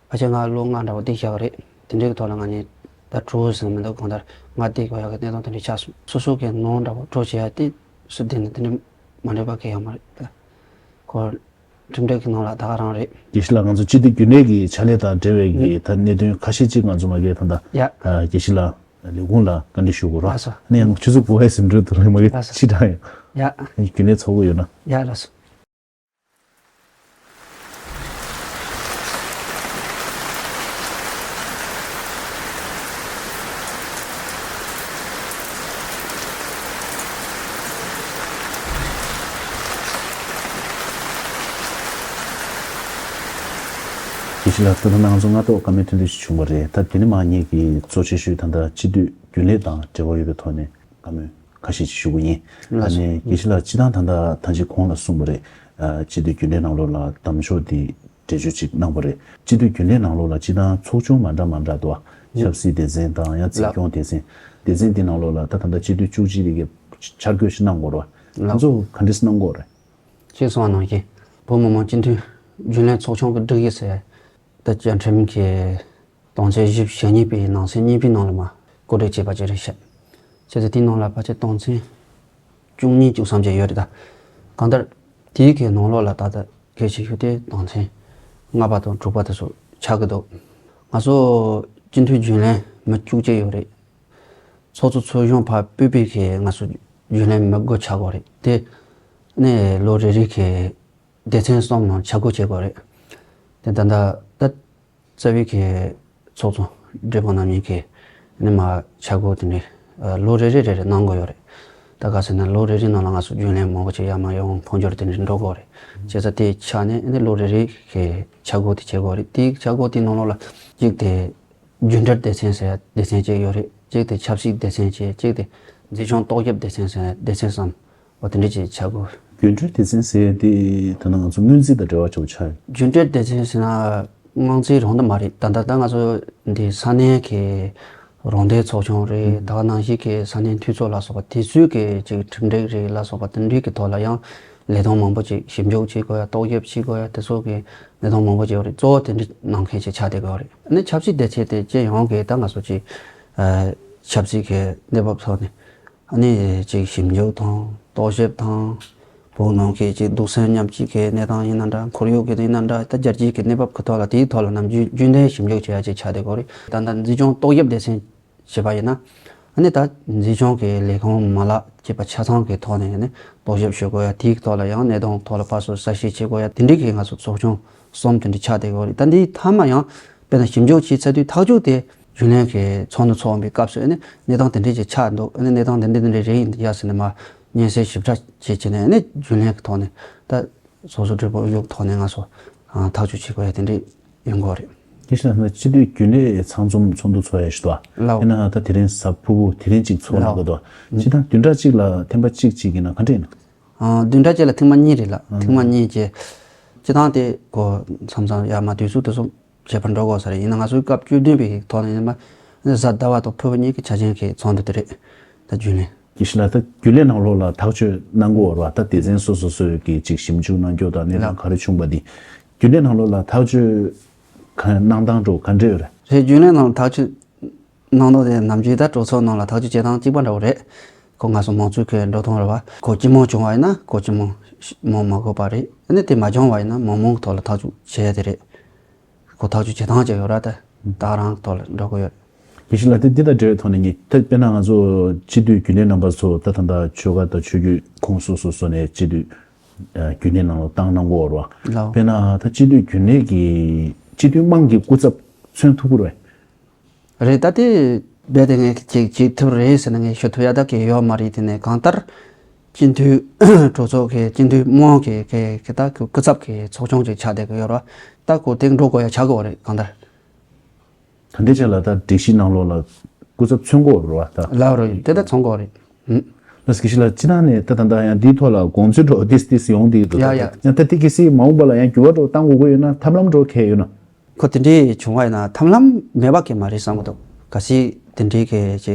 ཕལ་ཆེར་ང་ལོ་ལྔ་འདྲ་བོ་དེ་བཞག་རེད། དེ་འདྲའི་གི་ཐོག་ལ་ང་གཉིས་ད་གྲོས་ཟིན་མི་འདུག་གང་ལྟར་ང་དེ་གོ་ཡག་གི་གནས་སྟངས་དེ་འདྲ་ཆགས་སོང་། སོ་སོ་གི་ནང་འདྲ་བོ་གྲོས་བྱེད་ཡ་དེ་སུ་བདེན་ན་དེ་འདྲ་མ་འགྲིག་པ་གང་ཡང་མ་རེད། ད་ཁོ་ཁྲིམས་སྒྲིག་གི་ནང་ལ་ད་ག་རང་རེད། དགེ་བཤེས་ལགས་ང་ཚོ་སྤྱི་འཐུས་རྒྱུན་ལས་ཀྱི་ཕྱག་ལས་དང་འབྲེལ་བའི་གི་ད་གནད་དོན་ཁ་ཤས་ཅིག་ང་ཚོ་མ་གིར་ད་ལྟ་ཡ། ཨ་དགེ་བཤེས་ལགས་ལས་ཁུངས་ལ་བཀའ་འདྲི་ཞུ་དགོས་ར། ལགས་སོ། ཨ་ནི་ཡང་ཆུ་ཚོད་དགུ་པའི་ཟིན་བྲིས་དུ་ལས་མ་གིར་ལགས་སོ། ཕྱི་དྲགས་ཡོང་། ཡ། རྒྱུན་ལས་ཚོགས་ཀྱི་ཡོད་ན། ཡ་ལགས་སོ། དགེ་བཤེས་ལགས་ད་ལྟ་ང་ཚོ་སྔ་ཐོག་བཀའ་མོལ་ཐུང་ཐུང་ཞིག་བྱུང་བ་རེད། ད་དེ་ནས་མར་ངེད་ཀྱི་གཙོ་ཆེ་ཤོས་ད་ལྟ་སྤྱི་འཐུས་རྒྱུན་ལས་དང་འབྲེལ་བ་ཡོད་པའི་ཐོག་ནས་བཀའ་མོལ་ཁ་ཤས་ཤིག་ཞུ་གི་ཡིན། ལགས་སོ། ཨ་ནི་དགེ་བཤེས་ལགས་སྤྱི་བཏང་ད་ལྟ་ད་ཅི་གོང་ལ་གསུངས་པ་རེད། ཨ་སྤྱི་འཐུས་རྒྱུན་ལས་ནང་ལོགས་ལ་གདམ་ཕྱོགས་འདི་འགྲེལ་བརྗོད་ཅིག་གནང་བ་རེད། སྤྱི་འཐུས་རྒྱུན་ལས་ནང་ལོགས་ལ་སྤྱི་བཏང་ཚོགས་ཆུང་མ་འདྲ་མ་འདྲ་འདུག་ཨ། ལགས། ཆབ་སྲིད་སྡེ་ཚན་དང་ཡང་འཛིན་ལགས། སྐྱོང་སྡེ་ཚན། སྡེ་ཚན་འདི་ནང་ལོགས་ལ་ད་ད་ལྟ་སྤྱི་འཐུས་བཅུ་གཅིག་རེ་གི་འཆར་འགོད་ཅིག་གནང་དགོས་རེད་བ། ལགས། ཁོང་ཚོ་ག་འདྲས་གནང་དགོས་རེད། ཅེས་གསུངས་པ་ནང་བཞིན་བོད་མི་མང་སྤྱི་འཐུས་རྒྱུན་ལས་ཚོགས་ཆུང་གི་སྒྲིག་ཡིག་ཟེར་ད་བཅའ་ཁྲིམས་ཀྱི་དོན་ཚན་བཞི་བཅུ་ཞེ་གཉིས་པའི་ནང་གསེས་གཉིས་པའི་ནང་ལ་མར་བཀོད་སྒྲིག་བྱས་པ་ཅིག་རེད་ཤག་བྱས་ཙང་དེའི་ནང་ལ་ཕལ་ཆེར་དོན་ཚན་བཅུ་གཉིས་བཅུ་གསུམ་ཅིག་ཡོད་རེད་ད། གང་ལྟར་དེའི་གི་ནང་ལོགས་ལ་ད་ལྟ་གལ་ཆེ་ཤོས་དེ་དོན་ཚན་ལྔ་པ་དང་དྲུག་པ་དེ་ཚོ་ཆགས་ཀྱི་འདུག་ང་ཚོ་སྤྱི་འཐུས་རྒྱུན་ལས་མི་བཅུ་གཅིག་ཡོད་རེད། ཚོགས་གཙོ་ཚོགས་གཞོན་བར་སྤོས་པའི་གི་ང་ཚོ་རྒྱུན་ལས་མི་དགུ་ཆགས་དགོས་རེད་དེ། ནས་ལོ་རེ་རེ་གི་སྡེ་ཚན་གསུམ་ནང་ཆ་བགོས་བྱེད་དགོས་རེད། དེ་ད་ལྟ་ད་རྩ་བའི་གི་ཚོགས་གཙོ་སྦྲེལ་པོ་རྣམ་གཉིས་ཀྱིས་ནི་མ་ཆ་བགོས་དེ་འདྲའི་ལོ་རེ་རེ་རེ་རེ་གནང་དགོས་ཡོད་རེད། ད་ག་ཟེར་ན་ལོ་རེ་རེ་ནང་ལ་ང་ཚོ་རྒྱུན་ལས་མང་པོ་ཅིག་ཡར་མར་ཡོང་འཕོ་འགྱུར་དེ་འདྲའི་འགྲོ་དགོས་རེད། བྱས་ཙང་དེ་ཆ་ནས་ནི་ལོ་རེ་རེ་གི་ཆ་བགོས་དེ་བྱེད་དགོས་རེད། དེའི་ཆ་བགོས་དེའི་ནང་ལོགས་ལ་གཅིག་དེ་རྒྱུན་འབྲེལ་སྡེ་ཚན་ཟེར་སྡེ་ཚན་གཅིག་ཡོད་རེད། གཅིག་དེ་ཆབ་སྲིད་སྡེ་ཚན་གཅིག་གཅིག་དེ་འཛིན་སྐྱོང་ཏོག་དབྱིབས་སྡེ་ཚན་ཟེར་སྡེ་ཚན་གསུམ། འོ་དེ་འདྲ་ཅིག་ཆགས་དགོས། རྒྱུན་འབྲེལ་སྡེ་ཚན་ཟེར་ཡ་དེ་ད་ནང་ང་ཚོ་སྔོན་རྩིས་དང་འབྲེལ་བ་ཆེན་པོ་ཆགས་ཡོད། རྒྱུན་འབྲེལ་སྡེ་ཚན་ཟེར་ན་སྔོན་རྩིས་རང་དུ་མ་རེད། ད་ལྟ་ད་ང་ཚོ་འདི་ས་གནས་ཀྱི་རང་བདེན་ཚོགས་ཆུང་རེད། ད་ག་ནང་བཞིན་གྱི་ས་གནས་འཐུས་ཚོགས་ལ་སོགས་པ་དེ་ཚོའི་གི་ཅིག་ཁྲིམས་སྒྲིག་རེད་ལ་སོགས་པ་དེ་འདྲའི་གི་ཐོག་ལ་ཡང་ལས་དོན་མང་པོ་ཅིག་ཞིབ་འཇུག་བྱེད་དགོས་ཡ། ཏོག་དབྱིབས་བྱེད་དགོས་ཡ། དེ་ཚོ་གི་ལས་དོན་མང་པོ་ཅིག་ཡོད་རེད། གཙོ་བོ་དེ་འདྲ་གནང་མཁན་ཅིག་ཆགས་བསྡད་དགོས་རེད། ཨ་ནི་ཆབ་སྲིད་སྡེ་ཚན་དེ་སྤྱི་ཡོངས་ཀྱི་ད་ང་ཚོ་ཅིག་ཆབ་སྲིད་ཀྱི་གནས་བབ་ཐོག་ནས། ཨ་ནི་ཅིག་ཞིབ་འཇུག་དང་རྟོག་ཞིབ་དང་། བོད་ནང་གི་ཅིག་གདུང་སེམས་མཉམ་སྐྱེད་ཀྱི་གནས་སྟངས་ཡིན་ན་འདྲ། ཁོར་ཡུག་གི་ཡིན་ན་འདྲ། ད་རྒྱལ་སྤྱིའི་གི་གནས་བབ་ཀྱི་ཐོག་ལ་དེའི་ཐོག་ལ་ནམ་རྒྱུན་རྒྱུན་ལྡན་ཞིབ་འཇུག་བྱེད་ཡ་ཅིག་ཆགས་བསྡད་ཀྱི་ཡོད་རེད། ད་ལྟ་འཛིན་སྐྱོང་ཏོག་དབྱིབས་སྡེ་ཚན་བྱས་པ་ཡིན་ན། ཨ་ནི་ད་འཛིན་སྐྱོང་གི་ལས་ཁུངས་མ་ལག་བཅས་པ་ཆ་ཚང་གི་ཐོག་ནས་ནི་རྟོག་ཞིབ་ཞུ་དགོས་ཡ། དེའི་ཐོག་ལ་ཡང་གནས་སྟངས་ཐོག་ལ་ཕར་ཚུར་གསལ་བཤད་བྱེད་དགོས་ཡ། དེ་འདྲའི་གི་ང་ཚོ་ཚོགས་ཆུང་གསུམ་དེ་འདྲ་ཆགས་བསྡད་ཡོད་རེད། ད་འདིའི་མཐའ་མ་ཡང་དཔེར་ན་ཞིབ་འཇུག་བྱས་ཚར་དུས་ཐག་གཅོད་དེ་རྒྱུན་ལས་ཀྱི་ཚོགས་འདུ་ཚོགས་པའི་སྐབས་སུ་ཨ་ནི་གནས་སྟངས་དེ་འདྲ་ཅིག་ཆགས་འདུག་ཨ་ནི་གནས་སྟངས་དེ་འདྲ་དེ་འདྲ་རེད་ཡིན་ཡ་ཟེར་ནས་མར་སྙན་སེང་ཞིབ་ཕྲ་བྱེད་བྱས་ནས་ཨ་ནི་རྒྱུན་ལས་ཀྱི་ཐོག་ནས་ད། སོ་སོ་གྲོས་པོ་གཡུག་ཐོག་ནས་ང་ཚོ་ཨ་ཐག་གཅོད་བྱེད་དགོས་ཡ་དེ་འདྲས་ཡོང་གི་རེད། དེ་བཞིན་སྤྱི་འཐུས་རྒྱུན་ལས་ཚང་འཛོམས་ཚོགས་འདུ་ཚོགས་ཡ་ཞིག་འདུག་ཨ། ལའོ། དེ་ན་ད་དེ་རིང་གཟའ་ཕུར་བུ་དེ་རིང་གཅིག་ཚོགས་ལ་ལའོ། ག་འདུག་ཨ། ཨུ། སྤྱི་བཏང་བདུན་ཕྲག་གཅིག་ལ་ཐེངས་པ་གཅིག་གཅིག་ཡིན་ན་ག་འདྲས་ཡིན་ན། ཨ། བདུན་ཕྲག་གཅིག་ལ་ཐེངས་མ་གཉིས་རེད་ལ། ཨ། ཐེངས་མ་གཉིས་བྱས། སྤྱི་བཏང་དེ་གོ་མཚམས་མཚམས་ཡ་མ་དུས་སུ་དུས་སུ་བྱེད་པར་འགྲོ་དགོས་ས་རེད། ཡིན་ན་ང་ཚོའི་སྐབས་བཅུ་བདུན་པའི་ཐོག་ནས་ཡིན་ན་གཟའ་ཟླ་བ་དང་ཕུར་བུ་གཉིས་ཀྱི་ཆ་རྐྱེན་གྱི་ཚོགས་འདུ་དེ་རེད། ད་རྒྱུན་ལས། དེ་བཞིན་ལ་ད་རྒྱུན་ལས་ནང་ལོགས་ལ་ཐག་གཅོད་གནང་དགོས་རེད་བ། ད་སྡེ་ཚན་སོ་སོ་སོ་གིས་ཅིག་ཞིབ་འཇུག་གནང་རྒྱུ་དང་གནས་སྟངས་ག་རེ་བྱུང་བ་འདི། རྒྱུན་ལས་ནང་ལོགས་ལ་ཐག་གཅོད་ག་གནང་སྟངས་འགྲོ་ག་འདྲ་ཡོད་རེད། རེད། རྒྱུན་ལས་ནང་ལ་ཐག་གཅོད་གནང་སྟངས་དེ་ནམ་རྒྱུན་ད་གྲོས་ཚོགས་ནང་ལ་ཐག་གཅོད་བྱེད་སྟངས་གཅིག་པ་འདྲ་བོ་རེད། ཁོ་ང་ཚོ་མང་གཙོའི་ཁའི་འགྲོ་སྟངས་རེད་བ། ཁོ་སྤྱི་མོས་བྱུང་བ་ཡིན་ན་ཁོ་སྤྱི་མོས་མོས་མ་དགོས་པ་རེད། ཨ་ནི་དེ་མ་བྱུང་བ་ཡིན་ན་མང་མང་གི་ཐོག་ལ་ཐག་གཅོད་བྱེད་ཡ་དེ་རེད། ཁོ་ཐག་གཅོད་བྱེད་སྟངས་ཅིག་ཡོད་ར། ད་ད་རང་ཐོག་ལ་འགྲོ་གི་ཡོད། དེ་བཞིན་ལ་དེ་འདི་དང་འབྲེལ་བའི་ཐོག་ནས་ངས་ད་དཔེར་ན་ང་ཚོ་སྤྱི་འཐུས་རྒྱུན་ལས་རྣམ་པ་ཚོ་ད་ད་ལྟ་ཆོལ་ཁ་དང་ཆོས་བརྒྱུད་ཁོངས་སོ་སོ་སོ་ནས་སྤྱི་འཐུས་ཨ་རྒྱུན་ལས་ནང་ལ་བཏང་གནང་གི་ཡོད་རེད་བ། ལའོ། དཔེར་ན་ད་སྤྱི་འཐུས་རྒྱུན་ལས་ཀྱི་སྤྱི་འཐུས་དམངས་ཀྱི་སྐུ་ཚབ་མཚོན་ཐུབ་ཀྱི་རེད། རེད། ད་དེ་རྦད་དེ་ངས་ཅིག་བྱེད་ཐུབ་རེད་ཟེར་ན་ངས་ཞུ་ཐུབ་ཡ་ད་གི་ཡོད་མ་རེད། དེ་ནས་གང་ལྟར་སྤྱི་འཐུས་གྲོས་ཚོགས་ཀྱི་སྤྱི་འཐུས་དམངས་ཀྱི་གི་གི་ད་གི་སྐུ་ཚབ་ཀྱི་ཚོགས་ཆུང་ཅིག་ཆགས་བསྡད་ཀྱི་ཡོད་རེད་བ། ད་ཁོ་དེ་འགྲོ་དགོས་ཡ་ཆགས་ཀྱི་ཡོད་རེད་གང་ལྟར། ད་འདི་ཆ་ལ་ད་སྒྲིག་གཞི་ནང་ལོགས་ལ་སྐུ་ཚབ་མཚོན་དགོས་རེད་བ་ད། ལགས་རེད། དེ་ད་མཚོན་དགོས་རེད། ཨུམ། ལགས་སོ། དགེ་བཤེས་ལགས་སྤྱི་བཏང་ནས་ད་ད་ད་ཡང་འདིའི་ཐོག་ལ་དགོངས་ཚུལ་འགྲོ་ཏིས་ཏིས་ཡོང་དེ་འདུག་ཡ་ཡ། ད་ཡང་ད་དེ་གལ་སྲིད་མ་འོངས་པ་ལ་ཡང་འགྱུར་བ་འགྲོ་བཏང་དགོས་ཀྱི་ཡོད་ན་ཐབས་ལམ་འགྲོ་གལ་ཡོད་ན། ཁོ་དེ་འདྲའི་བྱུང་བ་ཡིན་ན་ཐབས་ལམ་མེད་པ་གལ་མ་རེད་བསམ་གྱི་འདུག་གལ་སྲིད་དེ་འདྲའི་གལ་ཆེ་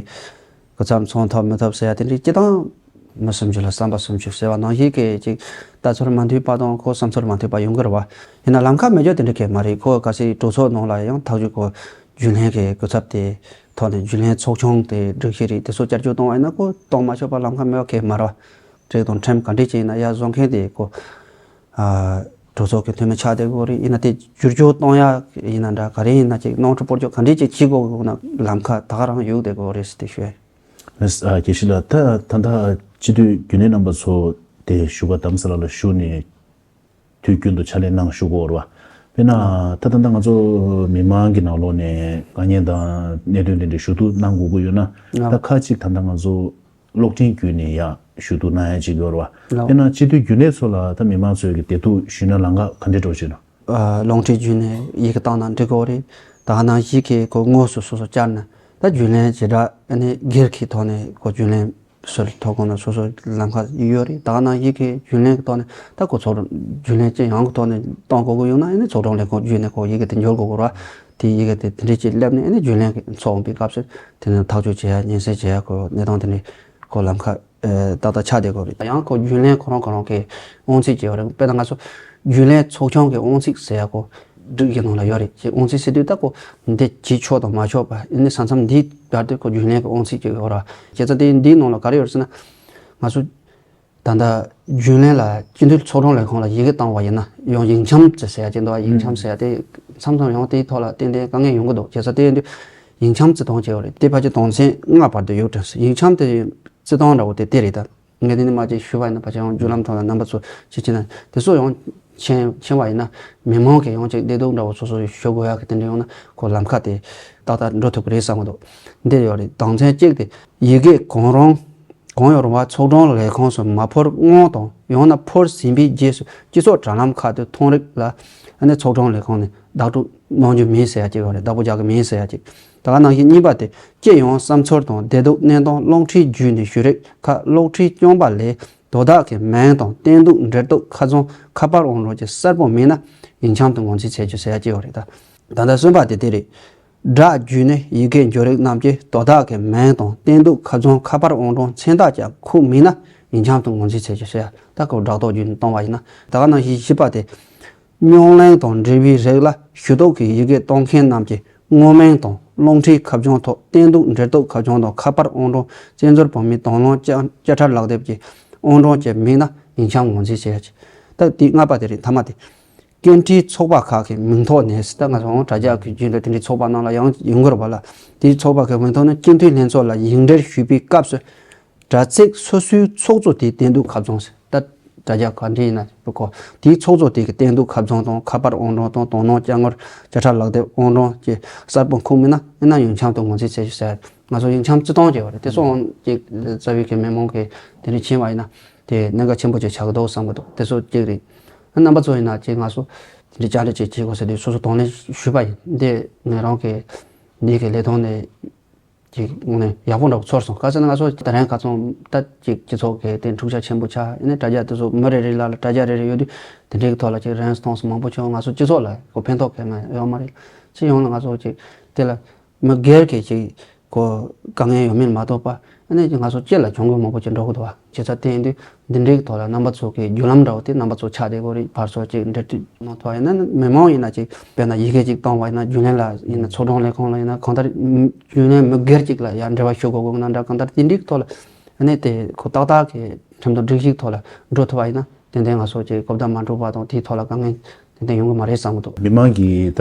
སྐུ་ཚབ་མཚོན་ཐུབ་མི་ཐུབ་ཟེར་ཡ་དེ་འདྲའི་སྤྱི་བཏང་མི་སུམ་ཅུ་ལ་བསམ་པ་སུམ་ཅུ་ཟེར་བ་ནང་བཞིན་གྱི་ཅིག་ལྟ་ཚུལ་མ་མཐུན་པ་དང་ཁོ་བསམ་ཚུལ་མ་མཐུན་པ་ཡོང་གི་རེད་བ། ཡིན་ན་ལམ་ཁ་མེད་རྒྱུ་དེ་འདྲ་གལ་མ་རེད། ཁོ་གལ་སྲིད་གྲོས་ཚོགས་ནང་ལ་ཡང་ཐག་གཅོད་ཁོ་རྒྱུན་ལས་ཀྱི་སྐུ་ཚབ་དེ་ཐོག་ནས་རྒྱུན་ལས་ཚོགས་ཆུང་དེ་སྒྲིག་གཞི་རིགས་དེ་ཚོ་བསྐྱར་བཅོས་གཏོང་བ་ཡིན་ན་ཁོ་གཏོང་མ་ཆོག་པ་ལམ་ཁ་མེད་པ་གལ་མ་རེད་བ། སྒྲིག་དང་ཁྲིམས་ག་འདྲས་ཅིག་ཡིན་ན་ཡར་བཟོ་མཁན་དེ་ཁོ་ཨ་གྲོས་ཚོགས་ཀྱི་འཐུས་མི་ཆགས་བསྡད་དགོས་རེད། ཡིན་ན་དེ་བསྒྱུར་བཅོས་གཏོང་ཡ་ཡིན་ན་འདྲ་ག་རེ་ཡིན་ན་ཅིག་ནོར་འཁྲུལ་སྤོ་སྒྱུར་ག་འདྲས་ཅིག་བྱེད་དགོས་དགོས་ན་ལམ་ཁ་ད་ག་རང་ཡོད་བསྡད་དགོས་རེད་ཟེར་ཏེ་ཞུ་ཡ་ཡིན། ལགས། ཨ་དགེ་བཤེས་ལགས་ད་ད་ལྟ་སྤྱི་འཐུས་རྒྱུན་ལས་རྣམ་པ་ཚོ་དེ་བཞུགས་སྒར་རྡ་རམ་ས་ལ་ལ་བཞུགས་ནས་དུས་རྒྱུན་དུ་ཕྱག་ལས་གནང་བཞུགས་ཀྱི་ཡོད་རེད་བ། དཔེར་ན་ད་ད་ལྟ་ང་ཚོ་མི་མང་གི་ནང་ལོགས་ནས་དཀའ་ངལ་དང་གནད་དོན་དེ་འདྲ་ཞུ་གཏུག་གནང་དགོས་ཀྱི་ཡོད་ན། ད་ཁ་ཅིག་ད་ལྟ་ང་ཚོ་གློག་འཕྲིན་བརྒྱུད་ནས་ཡ་ཞུ་གཏུག་གནང་ཡ་ཅིག་ཡོད་རེད་བ། དཔེར་ན་སྤྱི་འཐུས་རྒྱུན་ལས་ཚོ་ལ་ད་མི་མང་ཚོས་ཀྱི་བདེ་སྡུག་ཞུས་ན་ལམ་ཁ་ག་འདྲ་འགྲོ་བཞིན་ནོ། ཨ་གློག་འཕྲིན་བརྒྱུད་ནས་ཡི་གེ་བཏང་ན་འགྲིག་གི་རེད། ད་ག་ནང་བཞིན་གྱི་ཁོ་དངོས་སུ་སོ་སོ་བཅར་ན་ད་རྒྱུན་ལས་བྱེ་བྲག་ཨ་ནི་སྒེར་གྱི་ཐོག་ནས་ཁོ་རྒྱུན་ལས་སུ་ལ་ཐོབ་དགོས་ན་སོ་སོ་ལམ་ཁ་ཡོད་རེད། ད་ག་ནང་བཞིན་གྱི་རྒྱུན་ལས་ཀྱི་ཐོག་ནས་ད་ཁོ་ཚོགས་རྒྱུན་ལས་ཅི་ཡང་གི་ཐོག་ནས་གཏོང་དགོས་ཀྱི་ཡོད་ན་ཨ་ནི་ཚོགས་དྲུང་ལས་ཁུངས་བརྒྱུད་ནས་ཁོ་ཡི་གེ་དེ་འབྱོར་དགོས་ཀྱི་རེད་བ། དེ་ཡི་གེ་དེ་དེ་འདྲས་ཅིག་སླེབས་ནས་ཨ་ནི་རྒྱུན་ལས་ཀྱི་ཚོགས་འོང་པའི་སྐབས་སུ་དེ་ནས་ཐག་གཅོད་བྱེད་ཡ་སྙན་སེང་བྱེད་ཡ་ཁོ་གནས་སྟངས་དེ་འདྲས་ཁོ་ལམ་ཁ་ཨེ་ཏག་ཏག་ཆགས་བསྡད་ཀྱི་རེད། ཡང་ཁོ་རྒྱུན་ལས་ཁོ་རང་ཁོ་རང་གི་དབང་ཚད་ཅིག་ཡོད་རེད། དཔེར་ན་ང་ཚོ་རྒྱུན་ལས་ཚོགས་ཆུང་གི་དབང་ཚད་ཟེར་ཡ་ཁོ་སྒྲིག་གཞི་ནང་ལ་ཡོད་རེད། ཅེས་དབང་ཚད་ཟེར་དུས་ད་ཁོ་འདི་བྱེད་ཆོག་དང་མ་ཆོག་པ་ཨ་ནི་ས་མཚམས་འདིའི་བར་དུ་ཁོ་རྒྱུན་ལས་ཀྱི་དབང་ཚད་ཅིག་ཡོད་རེད། བྱས་ཙང་དེ་འདིའི་ནང་ལ་ག་རེ་ཡོད་རེད་ཟེར་ན། ང་ཚོ་ད་ལྟ་རྒྱུན་ལས་ལ་སྤྱི་འཐུས་ཚོགས་དྲུང་ལས་ཁུངས་ལ་ཡི་གེ་བཏང་བ་ཡིན་ན་ཡང་ཡིག་ཆམ་ཟེར་ཡ་ཅིག་འདུག་ཡིག་ཆམ་ཟེར་ཡ་དེ་མཚམས་མཚམས་ཡང་དེའི་ཐོག་ལ་ཏན་ཏན་དཀའ་ངལ་ཡོང་གི་འདུག་བྱས་ཙང་དེ་ཡིན་དུས་ཡིག་ཆམ་བརྩི་སྟངས་བྱས་པ་རེད། དེ་ཕལ་ཆེར་དོན་ཚན་ལྔ་བར་དུ་ཡོད་དྲན་སོང་། ཡིག་ཆམ་དེ་བརྩི་སྟངས་འདྲ་བོ་དེ་དེ་རེད་ད། ངས་འདི་ནས་མ་ཅིག་ཞུས་པ་ཡིན་ན་ཕལ་ཆེར་ཡང་བརྒྱུད་ལམ་ཐོག་ལ་རྣམ་པ་ཚོ་ཅིག་བྱས་ན་དེ་ཚོ་ཡང་མཁྱེན་མཁྱེན་པ་ཡིན་ན་མི་མང་གིས་ཡང་ཅིག་བདེ་སྡུག་འདྲ་བོ་སོ་སོ་ཞུ་དགོས་ཡག་གི་དེ་འདྲ་ཡོང་ན་ཁོ་ལམ་ཁ་དེ་ཏག་ཏག་འགྲོ་ཐུབ་ཀྱི་རེད་བསམ་གྱི་འདུག་འདི་ཡོད་རེད། དོན་ཚན་གཅིག་དེ་ཡི་གེ་གང་རུང་གང་ཡང་རུང་བ་ཚོགས་དྲུང་ལས་ཁུངས་སུ་མ་འཕུར་སྔོན་དང་ཡང་ན་འཕུར་ཟིན་པའི་རྗེས་སུ་སྤྱི་ཚོགས་དྲ་ལམ་ཁག་ཏུ་མཐོང་རིགས་ལ་ཨ་ནི་ཚོགས་དྲུང་ལས་ཁུངས་ནས་བདག་སྤྲོད་གནང་རྒྱུ་མིན་ཟེར་ཡ་གཅིག་ཡོད་རེད། བདག་པོ་རྒྱག་གི་མིན་ཟེར་ཡ་གཅིག་ད་ག་ནང་བཞིན་གཉིས་པ་དེ་སྤྱི་ཡོངས་བསམ་ཚུལ་དང་བདེ་སྡུག་གནས་སྟངས་གློག་འཕྲིན་བརྒྱུད་ནས་ཞུ་རིགས་ཁག་གློག་འཕྲིན་རྐྱང་པ་ལས་དོ་བདག་གི་མིང་དང་བསྟན་འདུག་འབྲེལ་གཏུག་ཁ་རྩང་ཁ་པར་དབང་རོགས་ཀྱི་གསལ་པོ་མིན་ན་ཡིག་ཆམ་དུ་ངོས་འཛིན་བྱེད་རྒྱུ་ཟེར་ཡ་གཅིག་ཡོད་རེད། ད་ད་ལྟ་གསུམ་པ་དེ་དེ་རེད། སྦྲགས་བརྒྱུད་ནས་ཡི་གེ་འབྱོར་རིགས་རྣམས་ཀྱི་དོ་བདག་གི་མིང་དང་བསྟན་འདུག་ཁ་རྩང་ཁ་པར་དབང་རོགས་མཚན་རྟགས་ཀྱང་ཁུག་མིན་ན་ཡིག་ཆམ་དུ་ངོས་འཛིན་བྱེད་རྒྱུ་ཟེར་ཡ། ད་སྐབས་སྦྲགས་ཐོག་བརྒྱུད་ནས་གཏོང་བ་ཡིན་ན། ད་ག་ནང་བཞིན་བཞི་པ་དེ། རྙོག་གླེང་དང་འབྲེལ་བའི་རིགས་ལ་ཞུ་གཏུག་གི་ཡི་གེ་གཏོང་མཁན་རྣམས་ཀྱི་དངོས་མིང་དང་གློག་འཕྲིན་ཁ་བྱང་ཐོག་བསྟན་འདུག་འབྲེལ་གཏུག་ཁ་བྱང་དང་ཁ་པར་དབང་རོགས་བཙན་འཛུལ་བོད་མིའི་དང་བླངས་བཅའ་བཅའ་ཁྲལ་ལག་དེབ་ཀྱི་དབང་རོགས་ཀྱི་མིང་ན་ཡིག་ཆམ་ངོས་འཛིན་བྱེད་ཡ་ཆེད། ད་དེ་ལྔ་པ་དེ་རེད། མཐའ་མ་དེ། སྐད་འཕྲིན་ཚོགས་པ་ཁག་གི་མིང་ཐོག་ནས་ད་ང་ཚོ་དྲ་རྒྱ་གི་རྒྱུན་དུ་དེ་འདྲའི་ཚོགས་པ་ནང་ལ་ཡང་ཡོང་གི་རེད་པ་ལ། དེའི་ཚོགས་པ་ཁག་མིང་ཐོག་ནས་སྤྱི་འཐུས་ལྷན་ཚོགས་ལ་ཡིག་འབྲེལ་ཞུས་པའི་སྐབས་སུ། དྲ་ཚིགས་སོ་སོའི་ཚོགས་གཙོ་དེའི་བསྟེན་གཏུག་ཁ་རྩང་ཟེར། ད་དྲ་རྒྱ་ག་འདྲ་ཡིན་ན་བུ་ཁོ་དེའི་ཚོགས་གཙོ་དེ་གི་བསྟེན་གཏུག་ཁ་རྩང་དང་། ཁ་པར་ཨང་གྲངས་དང་། དོ་སྣང་བསྐྱར་ངོ་བརྒྱ་ཕྲག་ལག་དེབ་ཨང་གྲངས་ཀྱི་གསར་པ་ཁུངས་མིན་ན་ཨེ་ན་ཡང་འཁྱམ་དུ་ངོས་འཛིན་བྱེད་རྒྱུ་ཟེར། ང་ཚོ་ཡང་འཁྱམ་བརྩི་སྟངས་བྱས་པ་རེད། དེ་སོང་ཅིག་རྩ་བའི་གི་མི་མང་གི་དེ་འདྲ་ཕྱིན་པ་ཡིན་ན་དེ་གནད་འགག་ཆེན་པོ་ཅིག་ཆགས་ཀྱི་འདུག་བསམ་གྱི་འདུག་དེ་ཚོ་གཅིག་རེད། རྣམ་པ་ཚོ་ཡིན་ན་ཅིག་ང་ཚོ་དེ་འདྲ་བཅར་འདྲི་ཅིག་བྱེད་དགོས་ཟེར་དུས་སོ་སོ་དང་ལེན་ཞུས་པ་ཡིན། འདི་ངས་རང་གི་འདི་གི་ལས་དོན་ནས་ཅིག་དངོས་གནས་ཡག་པོ་འདྲ་པོ་ཚོར་སོང་། ག་ཟེར་ན་ང་ཚོ་ད་རན་ཁ་ཚོང་ད་ཅིག་སྤྱི་ཚོགས་ཀྱི་དེ་འཁྲུག་ཆ་ཆེན་པོ་ཆགས། ཨ་ནི་དྲ་རྒྱ་དེ་ཚོ་མི་རེ་རེ་ལ་ལ་དྲ་རྒྱ་རེ་རེ་ཡོད་དུས་དེ་འདྲའི་གི་ཐོག་ལ་ཅིག་རན་སོང་མང་པོ་བྱུང་། ང་ཚོ་སྤྱི་ཚོགས་ལ་ཁོ་ཕན་ཐོགས་གང་ཡང་ཡོད་མ་རེད། སྤྱི་ཡོངས་ལ་ང་ཚོ་ཅིག་དེ་ལ་མི་སྒེར་གྱི་ཅིག་ཁོ་དཀའ་ངལ་ཡོད་མིན་མ་གཏོགས་པ། ཨ་ནི་ང་ཚོ་སྤྱི་ལ་གྱོང་གུན་མང་པོ་ཅིག་འགྲོ་གི་འདུག་བ། བྱས་ཙང་དེ་ཡིན་དུས་འདི་འདྲའི་ཐོག་ལ་རྣམ་པ་ཚོ་གི་བརྒྱུད་ལམ་འདྲ་བོ་དེ་རྣམ་པ་ཚོ་ཆགས་བསྡད་དགོས་རེད། ཕར་ཚུར་ཅིག་འབྲེལ་མཐུད་གནང་ཐུབ་པ་ཡིན་ན། མི་མང་ཡིན་ན་ཅིག་དཔེར་ན་ཡི་གེ་ཅིག་བཏང་བ་ཡིན་ན། རྒྱུན་ལས་ལ་ཡིན་ན། ཚོགས་དྲུང་ལས་ཁུངས་ལ་ཡིན་ན། གང་ལྟར་རྒྱུན་ལས་མི་སྒེར་ཅིག་ལ་ཡང་འབྲེལ་བ་ཞུ་དགོས་དགོས་ན་འདྲ། གང་ལྟར་དེ་འདྲའི་ཐོག་ལ་ཨ་ནི་དེ་ཁོ་ཏག་ཏག་གི་ཁྲིམས་དང་སྒྲིག་གཞིའི་ཐོག་ལ་འགྲོ་ཐུབ་པ་ཡིན་ན། ཏན་ཏན་ང་ཚོ་ཅིག་གོ་བརྡ་མ་འགྲོ་བ་དང་དེའི་ཐོག་ལ་དཀའ་ངལ་ཏན་ཏན་ཡོང་གི་མ་རེད་བསམ་གྱི་འདུག་མི་མང་གིས་ད་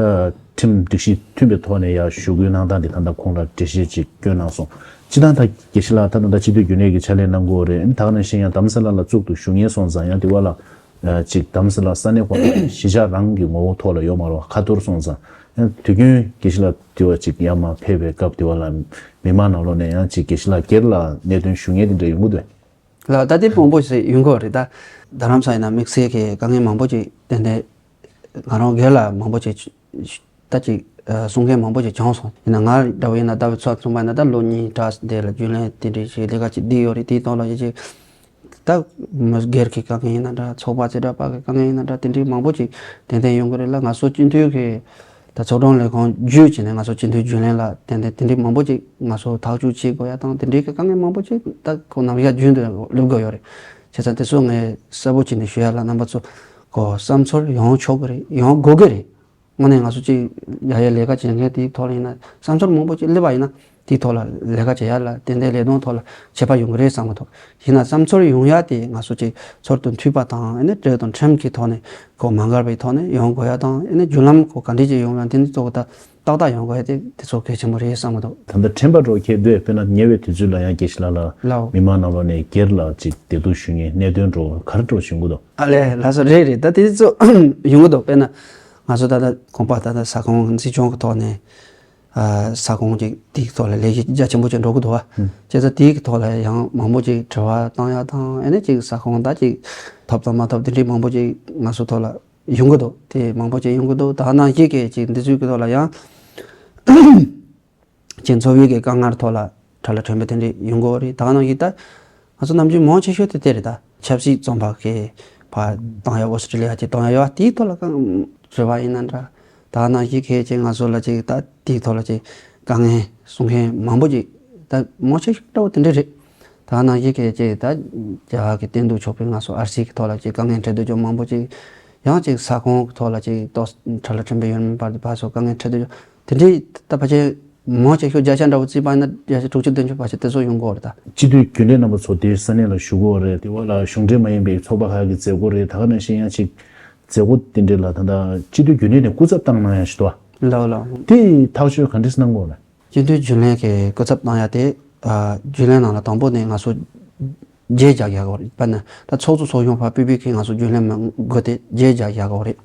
ཁྲིམས་སྒྲིག་གཞི་མཐུན་པའི་ཐོག་ནས་ཡར་ཞུ་སྐུལ་གནང་སྟངས་འདི་ད་ལྟ་ཁོང་ལ་འགྲེལ་བཤད་ཅིག་བསྐྱོན་གནང་སོང་། སྤྱིར་བཏང་ད་དགེ་བཤེས་ལགས་ད་ད་ལྟ་སྤྱི་འཐུས་རྒྱུན་ལས་ཀྱི་ཕྱག་ལས་གནང་གི་ཡོད་རེད། ད་ག་ནང་བཞིན་ཡང་རྡ་རམ་ས་ལ་ལ་བཙུགས་འདུག་ཞུ་མཁན་སོང་ཙང་ཡང་དེ་བ་ལ་ཅིག་རྡ་རམ་ས་ལ་ས་གནས་ཁོ་ན་གཞིས་ཆགས་རང་གི་ངོ་བོ་ཐོག་ལ་ཡོད་མ་རེད་བ། ཁ་ཐོར་སོང་ཙང་། ཡང་དུས་རྒྱུན་དགེ་བཤེས་ལགས་དེ་བ་ཅིག་ཡར་མར་ཕེབས་པའི་སྐབས་དེ་བ་ལ་མི་མང་ནང་ལོགས་ནས་ཡང་ཅིག་དགེ་བཤེས་ལགས་སྒེར་ལ་གནད་དོན་ཞུ་མཁན་དེ་འདྲ་ཡོང་གི་འདུག་ལགས། ད་ལྟའི་དཔང་པོ་ཞིག་ཡོང་གི་རེད། ད་རྡ་རམ་ས་ཡིན་ན་དམིགས་བསལ་གྱི་དཀའ་ངལ་མང་པོ་ཅིག་ཏན་ཏན་ང་རང་སྒེར་ལ་མང་པོ་ཅིག་ད་ཅིག་གསུང་མཁན་མང་པོ་ཅིག་བྱུང་སོང་། ཡིན་ན་ང་འདྲ་བོ་ཡིན་ན་ད་བུ་ཚོ་ཚོང་པ་ཡིན་ན་ད་ལོ་གཉིས་གྲས་དེ་ལ་རྒྱུན་ལས་དེ་འདྲའི་ཞིག་ལས་ཀ་ཅིག་བསྡད་ཡོད་རེད། དེའི་ཐོག་ལ་ཡི་ཅིག་ད་མི་སྒེར་གྱི་དཀའ་ངལ་ཡིན་ན་འདྲ། ཚོགས་པ་རྩིས་ཁྲ་པ་གི་དཀའ་ངལ་ཡིན་ན་འདྲ། དེ་འདྲའི་མང་པོ་ཅིག་ཏན་ཏན་ཡོང་གི་རེད་ལ། ང་ཚོ་སྤྱི་འཐུས་ཀྱི་ད་ཚོགས་དྲུང་ལས་ཁུངས་བརྒྱུད་བྱས་ནས་ང་ཚོ་སྤྱི་འཐུས་རྒྱུན་ལས་ལ་ཏན་ཏན་དེ་འདྲའི་མང་པོ་ཅིག་ང་ཚོ་ཐག་གཅོད་བྱེད་དགོས་ཡ་དང་། དེ་འདྲའི་གི་དཀའ་ངལ་མང་པོ་ཅིག་ད་ཁོ་ནམ་ཡ་རྒྱུན་དུ་སླེབས་དགོས་ཡོད་རེད། བྱས་ཙང་དེ་ཚོ་ངས་གསལ་པོ་བྱས་ནས་ཞུ་ཡ་ལ། རྣམ་པ་ཚོ་གོ་བསམ་ཚུལ་ཡོང་ཆོག་གི་རེད། ཡོང་དགོས་ཀྱི་རེད། དངོས་གནས་ང་ཚོ་ཅིག་ཡ་ཡ་ལས་ཀ་བྱེད་མཁན་དེའི་ཐོག་ལ་ཡིན་ན་བསམ་ཚུལ་མང་པོ་ཅིག་སླེབས་པ་ཡིན་ན། དེའི་ཐོག་ལ་ལས་ཀ་བྱེད་ཡ་ལ་ཏན་ཏན་ལས་དོན་ཐོག་ལ་ཁྱད་པར་ཡོང་གི་རེད་བསམ་གི་འདུག་ཡིན་ན་བསམ་ཚུལ་ཡོང་ཡ་དེ་ང་ཚོ་ཅིག་ཚུལ་དང་མཐུན་པ་དང་། ཨ་ནི་འགྲོས་དང་ཁྲིམས་ཀྱི་ཐོག་ནས་གོ་མ་འགལ་བའི་ཐོག་ནས་ཡོང་དགོས་ཡ་དང་། ཨ་ནི་བརྒྱུད་ལམ་གོ་ག་འདྲས་ཅིག་ཡོང་ཡ་དེ་ཚོ་གོ་ད་ཏག་ཏག་ཡོང་དགོས་ཡ་དེ་དེ་ཚོ་གལ་ཆེན་པོ་རེད་བསམ་གི་འདུག་ད་ལྟ་ཁྲིམས་པ་འགྲོ་ཁྱེད་སྡོད་དཔེར་ན་ཉེ་བའི་དུས་ཚོད་ལ་ཡང་དགེ་བཤེས་ལགས་ལ་ལའོ། མི་མང་ནང་ལོགས་ནས་སྒེར་ལ་ཅིག་བདེ་སྡུག་ཞུ་མཁན་གནད་དོན་འགྲོ་ག་རེ་འགྲོ་བྱུང་གི་འདུག་ཨ་ལས་ལགས་སོ། རེད་རེད། ད་དེ་ཚོ་ཡོང་གི་འདུག་དཔེར་ན་ང་ཚོ་ད་ལྟ་གོང་པ་ད་ལྟ་ས་ཁོངས་འཛིན་སྐྱོང་གི་ཐོག་ནས། ཨ། ས་ཁོངས་ཅིག་དེའི་ཐོག་ལ་ལས་གཞི་རྒྱ་ཆེན་པོ་ཅིག་འགྲོ་གི་འདུག་བ། ཨུ། བྱས་ཙང་དེའི་ཐོག་ལ་ཡང་མང་པོ་ཅིག་དྲི་བ་བཏང་ཡ་དང་། ཨ་ནི་ཅིག་ས་ཁོངས་ད་ཅིག་ཐོབ་དང་མ་ཐོབ་དེ་འདྲའི་མང་པོ་ཅིག་ང་ཚོ་ཐོག་ལ་ཡོང་གི་འདུག་དེ་མང་པོ་ཅིག་ཡོང་གི་འདུག་ད་ནང་བཞིན་གྱི་ཅིག་འདི་ཚོའི་གི་ཐོག་ལ་ཡང་ཅིག་འཚོ་བའི་གི་དཀའ་ངལ་ཐོག་ལ་དྲ་ལམ་ཁྲིམས་དཔོན་དེ་འདྲའི་ཡོང་གི་རེད། ད་ནང་བཞིན་ད་ང་ཚོ་ནམ་རྒྱུན་མང་ཆེ་ཤོས་དེ་དེ་རེད། ད་ཆབ་སྲིད་བཙོན་པ་གི་ཕར་བཏང་ཡ། ཨོ་སི་ཀྲི་ལི་ཡ་ཅིག་བཏང་ཡ་ཡོད་པ་དེའི་ཐོག་ལ་གང་རེ་བ་ཡིན་ན་འདྲ། ད་ནང་བཞིན་གལ་ཆེ་ང་ཚོ་ལ་ཅིག་ད་དེའི་ཐོག་ལ་ཅིག་དཀའ་ངལ་གསུང་མཁན་མང་པོ་ཅིག་ད་མང་ཆེ་ཤོས་འདྲ་བོ་དེ་འདྲ་རེད། ད་ནང་བཞིན་གལ་ཆེ་ད་རྒྱ་གར་གྱི་བསྟན་འཛིན་ཆོས་འཕེལ་ང་ཚོ་ཨར་སི་གི་ཐོག་ལ་ཅིག་དཀའ་ངལ་འཕྲད་སྡོད་ཅོག་མང་པོ་ཅིག་ཡང་ཅིག་ས་ཁོངས་ཀྱི་ཐོག་ལ་ཅིག་ཏོག་དྲ་ལམ་ཁྲིམས་དཔོན་ཡོད་མེད་བར་དུ་ཕར་ཚུར་དཀའ་ངལ་འཕྲད་སྡོད་ཅོག་དེ་འདྲའི་ད་ཕལ་ཆེར་མང་ཆེ་ཤོས་བརྒྱ་ཆ་འདྲ་བོ་བརྩིས་པ་ཡིན་ན་བརྒྱ་ཆ་དྲུག་ཅུ་བདུན་ཅུ་ཕལ་ཆེར་དེ་ཚོ་ཡོང་གི་ཡོད་རེད་ད། སྤྱི་འཐུས་རྒྱུན་ལས་རྣམ་པ་ཚོ་དེ་ས་གནས་ལ་བཞུགས་ཀྱི་ཡོད་རེད། དེ་བ་ལ་གཞུང་འབྲེལ་མ་ཡིན་པའི་ཚོགས་པ་ཁག་གི་མཛད་སྒོ་རེད། ད་ག་ནང་བཞིན་ཡང་ཅིག་མཛད་སྒོ་དེ་འདྲ་ལ་ད་ལྟ་སྤྱི་འཐུས་རྒྱུན་ལས་ནས་སྐུ་ཚབ་བཏང་གནང་ཡ་ཞིག་འདུག་བ། ལགས་ལགས། དེ་ཐག་གཅོད་ག་འདྲས་གནང་དགོས་རེད། སྤྱི་འཐུས་རྒྱུན་ལས་ཀྱི་སྐུ་ཚབ་བཏང་ཡ་དེ། ཨ། རྒྱུན་ལས་ནང་ལ་དང་པོ་ནས་ང་ཚོ་བརྗེ་རྒྱག་ཡག་དགོས་རེད། དཔེར་ན་ད་ཚོགས་གཙོ་ཚོགས་གཞོན་ཕར་ཕུད་པའི་ཁེ་ང་ཚོ་རྒྱུན་ལས་མི་དགོས་ཏེ་བརྗེ་རྒྱག་ཡག་དགོས་རེད།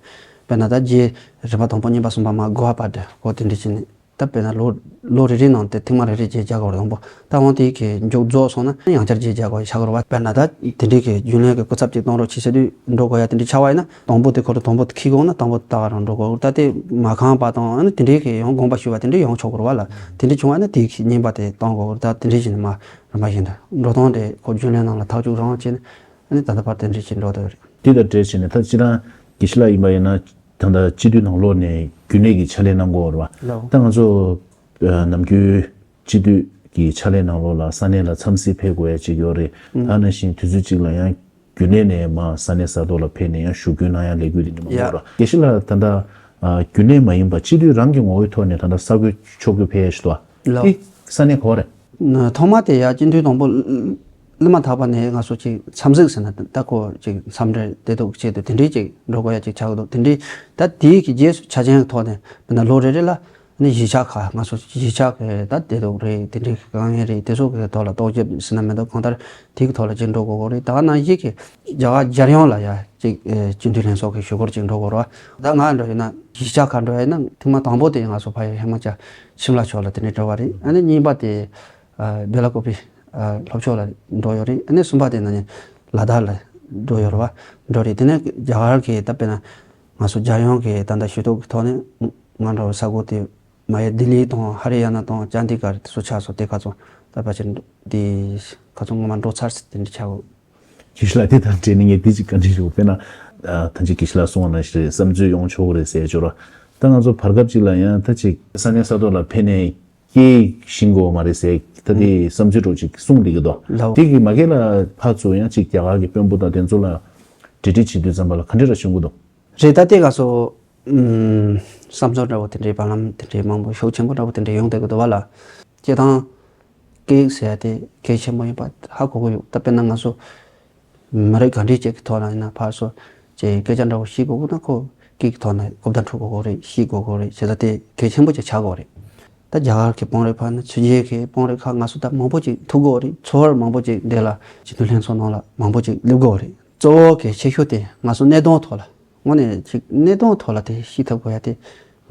དཔེར་ན་ད་བརྗེ་རིམ་པ་དང་པོ་གཉིས་པ་གསུམ་པ་མར་དགུ་པ་བར་དུ་གོ་དེ་འདྲ་བྱས་ནས། ད་དཔེར་ན་ལོ་ལོ་རེ་རེའི་ནང་དེ་ཐེངས་མ་རེ་རེ་བརྗེ་རྒྱག་དགོས་རེད། དང་པོ་ད་འོང་དེ་གི་མཇུག་རྫོགས་སོང་ན་ཡང་བསྐྱར་བརྗེ་རྒྱག་དགོས་ཆགས་ཀྱི་རེད་བ། དཔེར་ན་ད་དེ་འདྲའི་གི་རྒྱུན་ལས་ཀྱི་སྐུ་ཚབ་ཅིག་གཏོང་རོགས་བྱེད་ཟེར་དུས་འགྲོ་དགོས་ཡ་དེ་འདྲ་ཆགས་པ་ཡིན་ན། དང་པོ་དེ་ཁོ་རང་དང་པོ་དེ་འཁྱེར་དགོས་ན་དང་པོ་ད་ག་རང་འགྲོ་དགོས། ད་དེ་མ་ཁང་པ་དང་ཨ་ནི་དེ་འདྲའི་གི་ཡང་དགོངས་པ་ཞུ་བ་དེ་འདྲ་ཡོང་ཆོག་གི་རེད་བ་ལ། དེ་འདྲ་བྱུང་བ་ན་དེ་གི་རྙིང་པ་དེ་གཏོང་དགོས་རེད། ད་དེ་འདྲ་བྱས་ནས་མར་རིམ་པ་བཞིན་དུ་འགྲོ་སྟངས་དེ་ཁོ་རྒྱུན་ལས་ནང་ལ་ཐག་གཅོད་རང་བྱས་ནས་ཨ་ནི་ད་ལྟ་བར་དེ་འདྲ་བྱས་འགྲོ་བསྡད་ཡོད་རེད། དེ་དང་འབྲེལ་བྱས་ནས་ད་སྤྱིར་བཏང་དགེ་བཤེས་ལགས་ཡིན་པ་ཡིན་ན་ད་ལྟ་སྤྱི་འཐུས་ནང་ལོགས་ནས་རྒྱུན་ལས་ཀྱི་ཕྱག་ལས་གནང་དགོས་རེད་བ། ལགས། ད་ང་ཚོ་ཨ་ནམ་རྒྱུན་སྤྱི་འཐུས་ཀྱི་ཕྱག་ལས་ནང་ལོགས་ལ་ས་གནས་ལ་འཚམས་གཟིགས་ཕེབས་དགོས་ཡ་ཅིག་ཡོད་རེད། ཨུམ། ད་ནང་བཞིན་དུས་ཚོད་ཅིག་ལ་ཡང་རྒྱུན་ལས་ནས་མར་ས་གནས་གསར་ཐོག་ལ་ཕེབས་ནས་ཡང་ཞུ་སྐུལ་གནང་ཡ་ལས་འགུལ་དེ་འདྲ་མང་པོ་ཡོད་རེད། དགེ་བཤེས་ལགས་ད་ལྟ་ཨ་རྒྱུན་ལས་མ་ཡིན་པ་སྤྱི་འཐུས་རང་གི་ངོ་བོའི་ཐོག་ནས་ད་ལྟ་གསར་འགོད་ཕྱོགས་བསྐྱོད་ཕེབས་ཡ་ཞིག་འདུག་ཨ། ལགས། དེ་ས་གནས་ག་པར་རེད། ཐོག་མ་དེ་ཡ་སྤྱི་འཐུས་དང་པོ་ སླེབས་མ་ཐག་པ་ནས་ང་ཚོ་ཅིག་མཚམས་གཟིགས་ཟེར་ན་ད་ཁོ་ཅིག་མཚམས་འདྲིར་བདེ་སྡུག་ཆེད་དུ་དེ་འདྲའི་ཅིག་འགྲོ་དགོས་ཡ་ཅིག་ཆགས་ཀྱི་འདུག་དེ་འདྲའི་ད་དེའི་གི་རྗེས་སུ་ཆ་རྐྱེན་གྱི་ཐོག་ནས་དཔེར་ན་ལོ་རེ་རེ་ལ་ནི་གཞིས་ཆགས་ཁག་ང་ཚོ་གཞིས་ཆགས་ཀྱི་ད་བདེ་སྡུག་རེད། དེ་འདྲའི་དཀའ་ངལ་རེད། དེ་ཚོ་གི་ཐོག་ལ་རྟོག་ཞིབ་ཟེར་ན་མི་འདུག་གང་ལྟར་དེ་གི་ཐོག་ལ་ཅིག་འགྲོ་དགོས་ཀྱི་རེད། ད་ག་ནང་བཞིན་གྱི་རྒྱ་གར་རྒྱལ་ཡོངས་ལ་ཡ་ཅིག་སྤྱི་འཐུས་ལྷན་ཚོགས་ཀྱི་ཞུ་སྐུལ་ཅིག་འགྲོ་དགོས་རེད་བ། ད་ང་འགྲོ་ཡིན་ན་གཞིས་ཆགས་ཁག་འགྲོ་ཡིན་ན་ཐེངས་མ་དང་པོ་དེ་ང་ཚོ་ཕ་ཡུལ་ཧི་མ་ཅལ་ཤིམ་ལ་ཕྱོགས་ལ་དེ་འདྲའི་འགྲོ་བ་རེད། ཨ་ནི་གཉིས་པ་དེ་ཨ་བེ་ལ་ཀོ་པི་ཨ་ལྷོ་ཕྱོགས་ལ་འགྲོ་ཡོད་རེད། ཨ་ནི་གསུམ་པ་དེ་ན་ནི་ལ་དྭགས་ལ་འགྲོ་ཡོད་རེད་བ། འགྲོ་རེད། དེ་ནས་རྒྱ་གར་གྱི་ད་དཔེར་ན་ང་ཚོ་རྒྱལ་ཡོངས་ཀྱི་ད་ལྟ་ཞུ་གཏུག་གི་ཐོག་ནས་ང་འགྲོ་བའི་ས་གོ་དེ་མ་ཡ་ལྡི་ལི་དང་ཧ་རི་ཡ་ན་དང་ཅན་དི་གར་དེ་ཚོ་ཆགས་སོང་། དེ་ཁ་ཚོ་ད་ཕལ་ཆེར་འགྲོ་དེ་ཁ་ཚོ་ངོ་མ་འགྲོ་ཚར་ཟེར་དེ་འདྲ་ཆགས་འོ། དགེ་བཤེས་ལགས་དེ་དང་འབྲེལ་ནས་ངས་འདི་ཅིག་བཀའ་འདྲི་ཞུ། དཔེར་ན་ཨ་ད་ཅིག་དགེ་བཤེས་ལགས་གསུངས་པ་ནང་བཞིན་རེད། བསམ་ཚུལ་ཡོང་ཆོག་གི་རེད་ཟེར་ཅོག་ར། ད་ང་ཚོ་བར་སྐབས་ཅིག་ལ་ཡང་ད་ཅིག་ས་གནས་ས་ཐོག་ལ་ཕེབས་ནས་སྐད་ཤེས་དགོས་མ་རེད་ཟེར་ད་དེ་བསམ་ཚུལ་འདྲ་ཅིག་གསུངས་བསྡད་ཀྱི་འདུག་ལའོ། དེ་གི་མ་གི་ལ་ཕར་ཚུར་ཡང་ཅིག་རྒྱ་གར་གྱི་དཔོན་པོ་དང་དེ་ཚོ་ལ་འབྲེལ་འདྲིས་བྱེད་དུས་ཙམ་པ་ལ་ག་འདྲ་ར་བྱུང་གི་འདུག་རེད། ད་ལྟའི་སྐབས་སུ་ཨུམ་བསམ་ཚུལ་འདྲ་བོ་དེ་འདྲའི་བར་ལམ་དེ་འདྲའི་མང་པོ་ཤུགས་ཆེན་པོ་འདྲ་བོ་དེ་འདྲའི་ཡོང་བསྡད་ཀྱི་འདུག་བ་ལ། སྤྱིར་བཏང་སྐད་ཡིག་ཟེར་ཡ་དེ་གལ་ཆེན་པོ་ཡིན་པ་ཧ་གོ་གི་ཡོད། ད་དཔེར་ན་ང་ཚོ་མི་རིགས་ག་འདྲའི་ཅིག་གི་ཐོག་ལ་ཡིན་ན་ཕར་ཚུར་ཅིག་སྐད་ཆ་འདྲ་བོ་བཤད་དགོས་ན་ཁོ་སྐད་ཀྱི་ཐོག་ནས་གོ་བརྡ་འཕྲོད་དགོས་རེད། ཤེས་དགོས་རེད། བྱས་ཙང་དེ་གལ་ཆེན་པོ་ཅིག་ཆགས་ཀྱི་ཡོད་རེད། ད་རྒྱ་གར་གྱི་དཔོན་རིགས་ཕར་ནས་ཕྱི་རྒྱལ་གྱི་དཔོན་རིགས་ཁག་ང་ཚོ་ད་མང་པོ་ཅིག་ཐུག་གི་ཡོད་རེད། ཚོར་བ་མང་པོ་ཅིག་འདི་ལ་སྤྱི་འཐུས་ལྷན་ཚོགས་ནང་ལ་མང་པོ་ཅིག་སླེབས་ཀྱི་ཡོད་རེད། གཙོ་བོ་གལ་ཆེ་ཤོས་དེ་ང་ཚོ་གནས་སྟངས་ཐོག་ལ་དངོས་གནས་ཅིག་གནས་སྟངས་ཐོག་ལ་དེ་ཤེས་ཐུབ་དགོས་ཡ་དེ་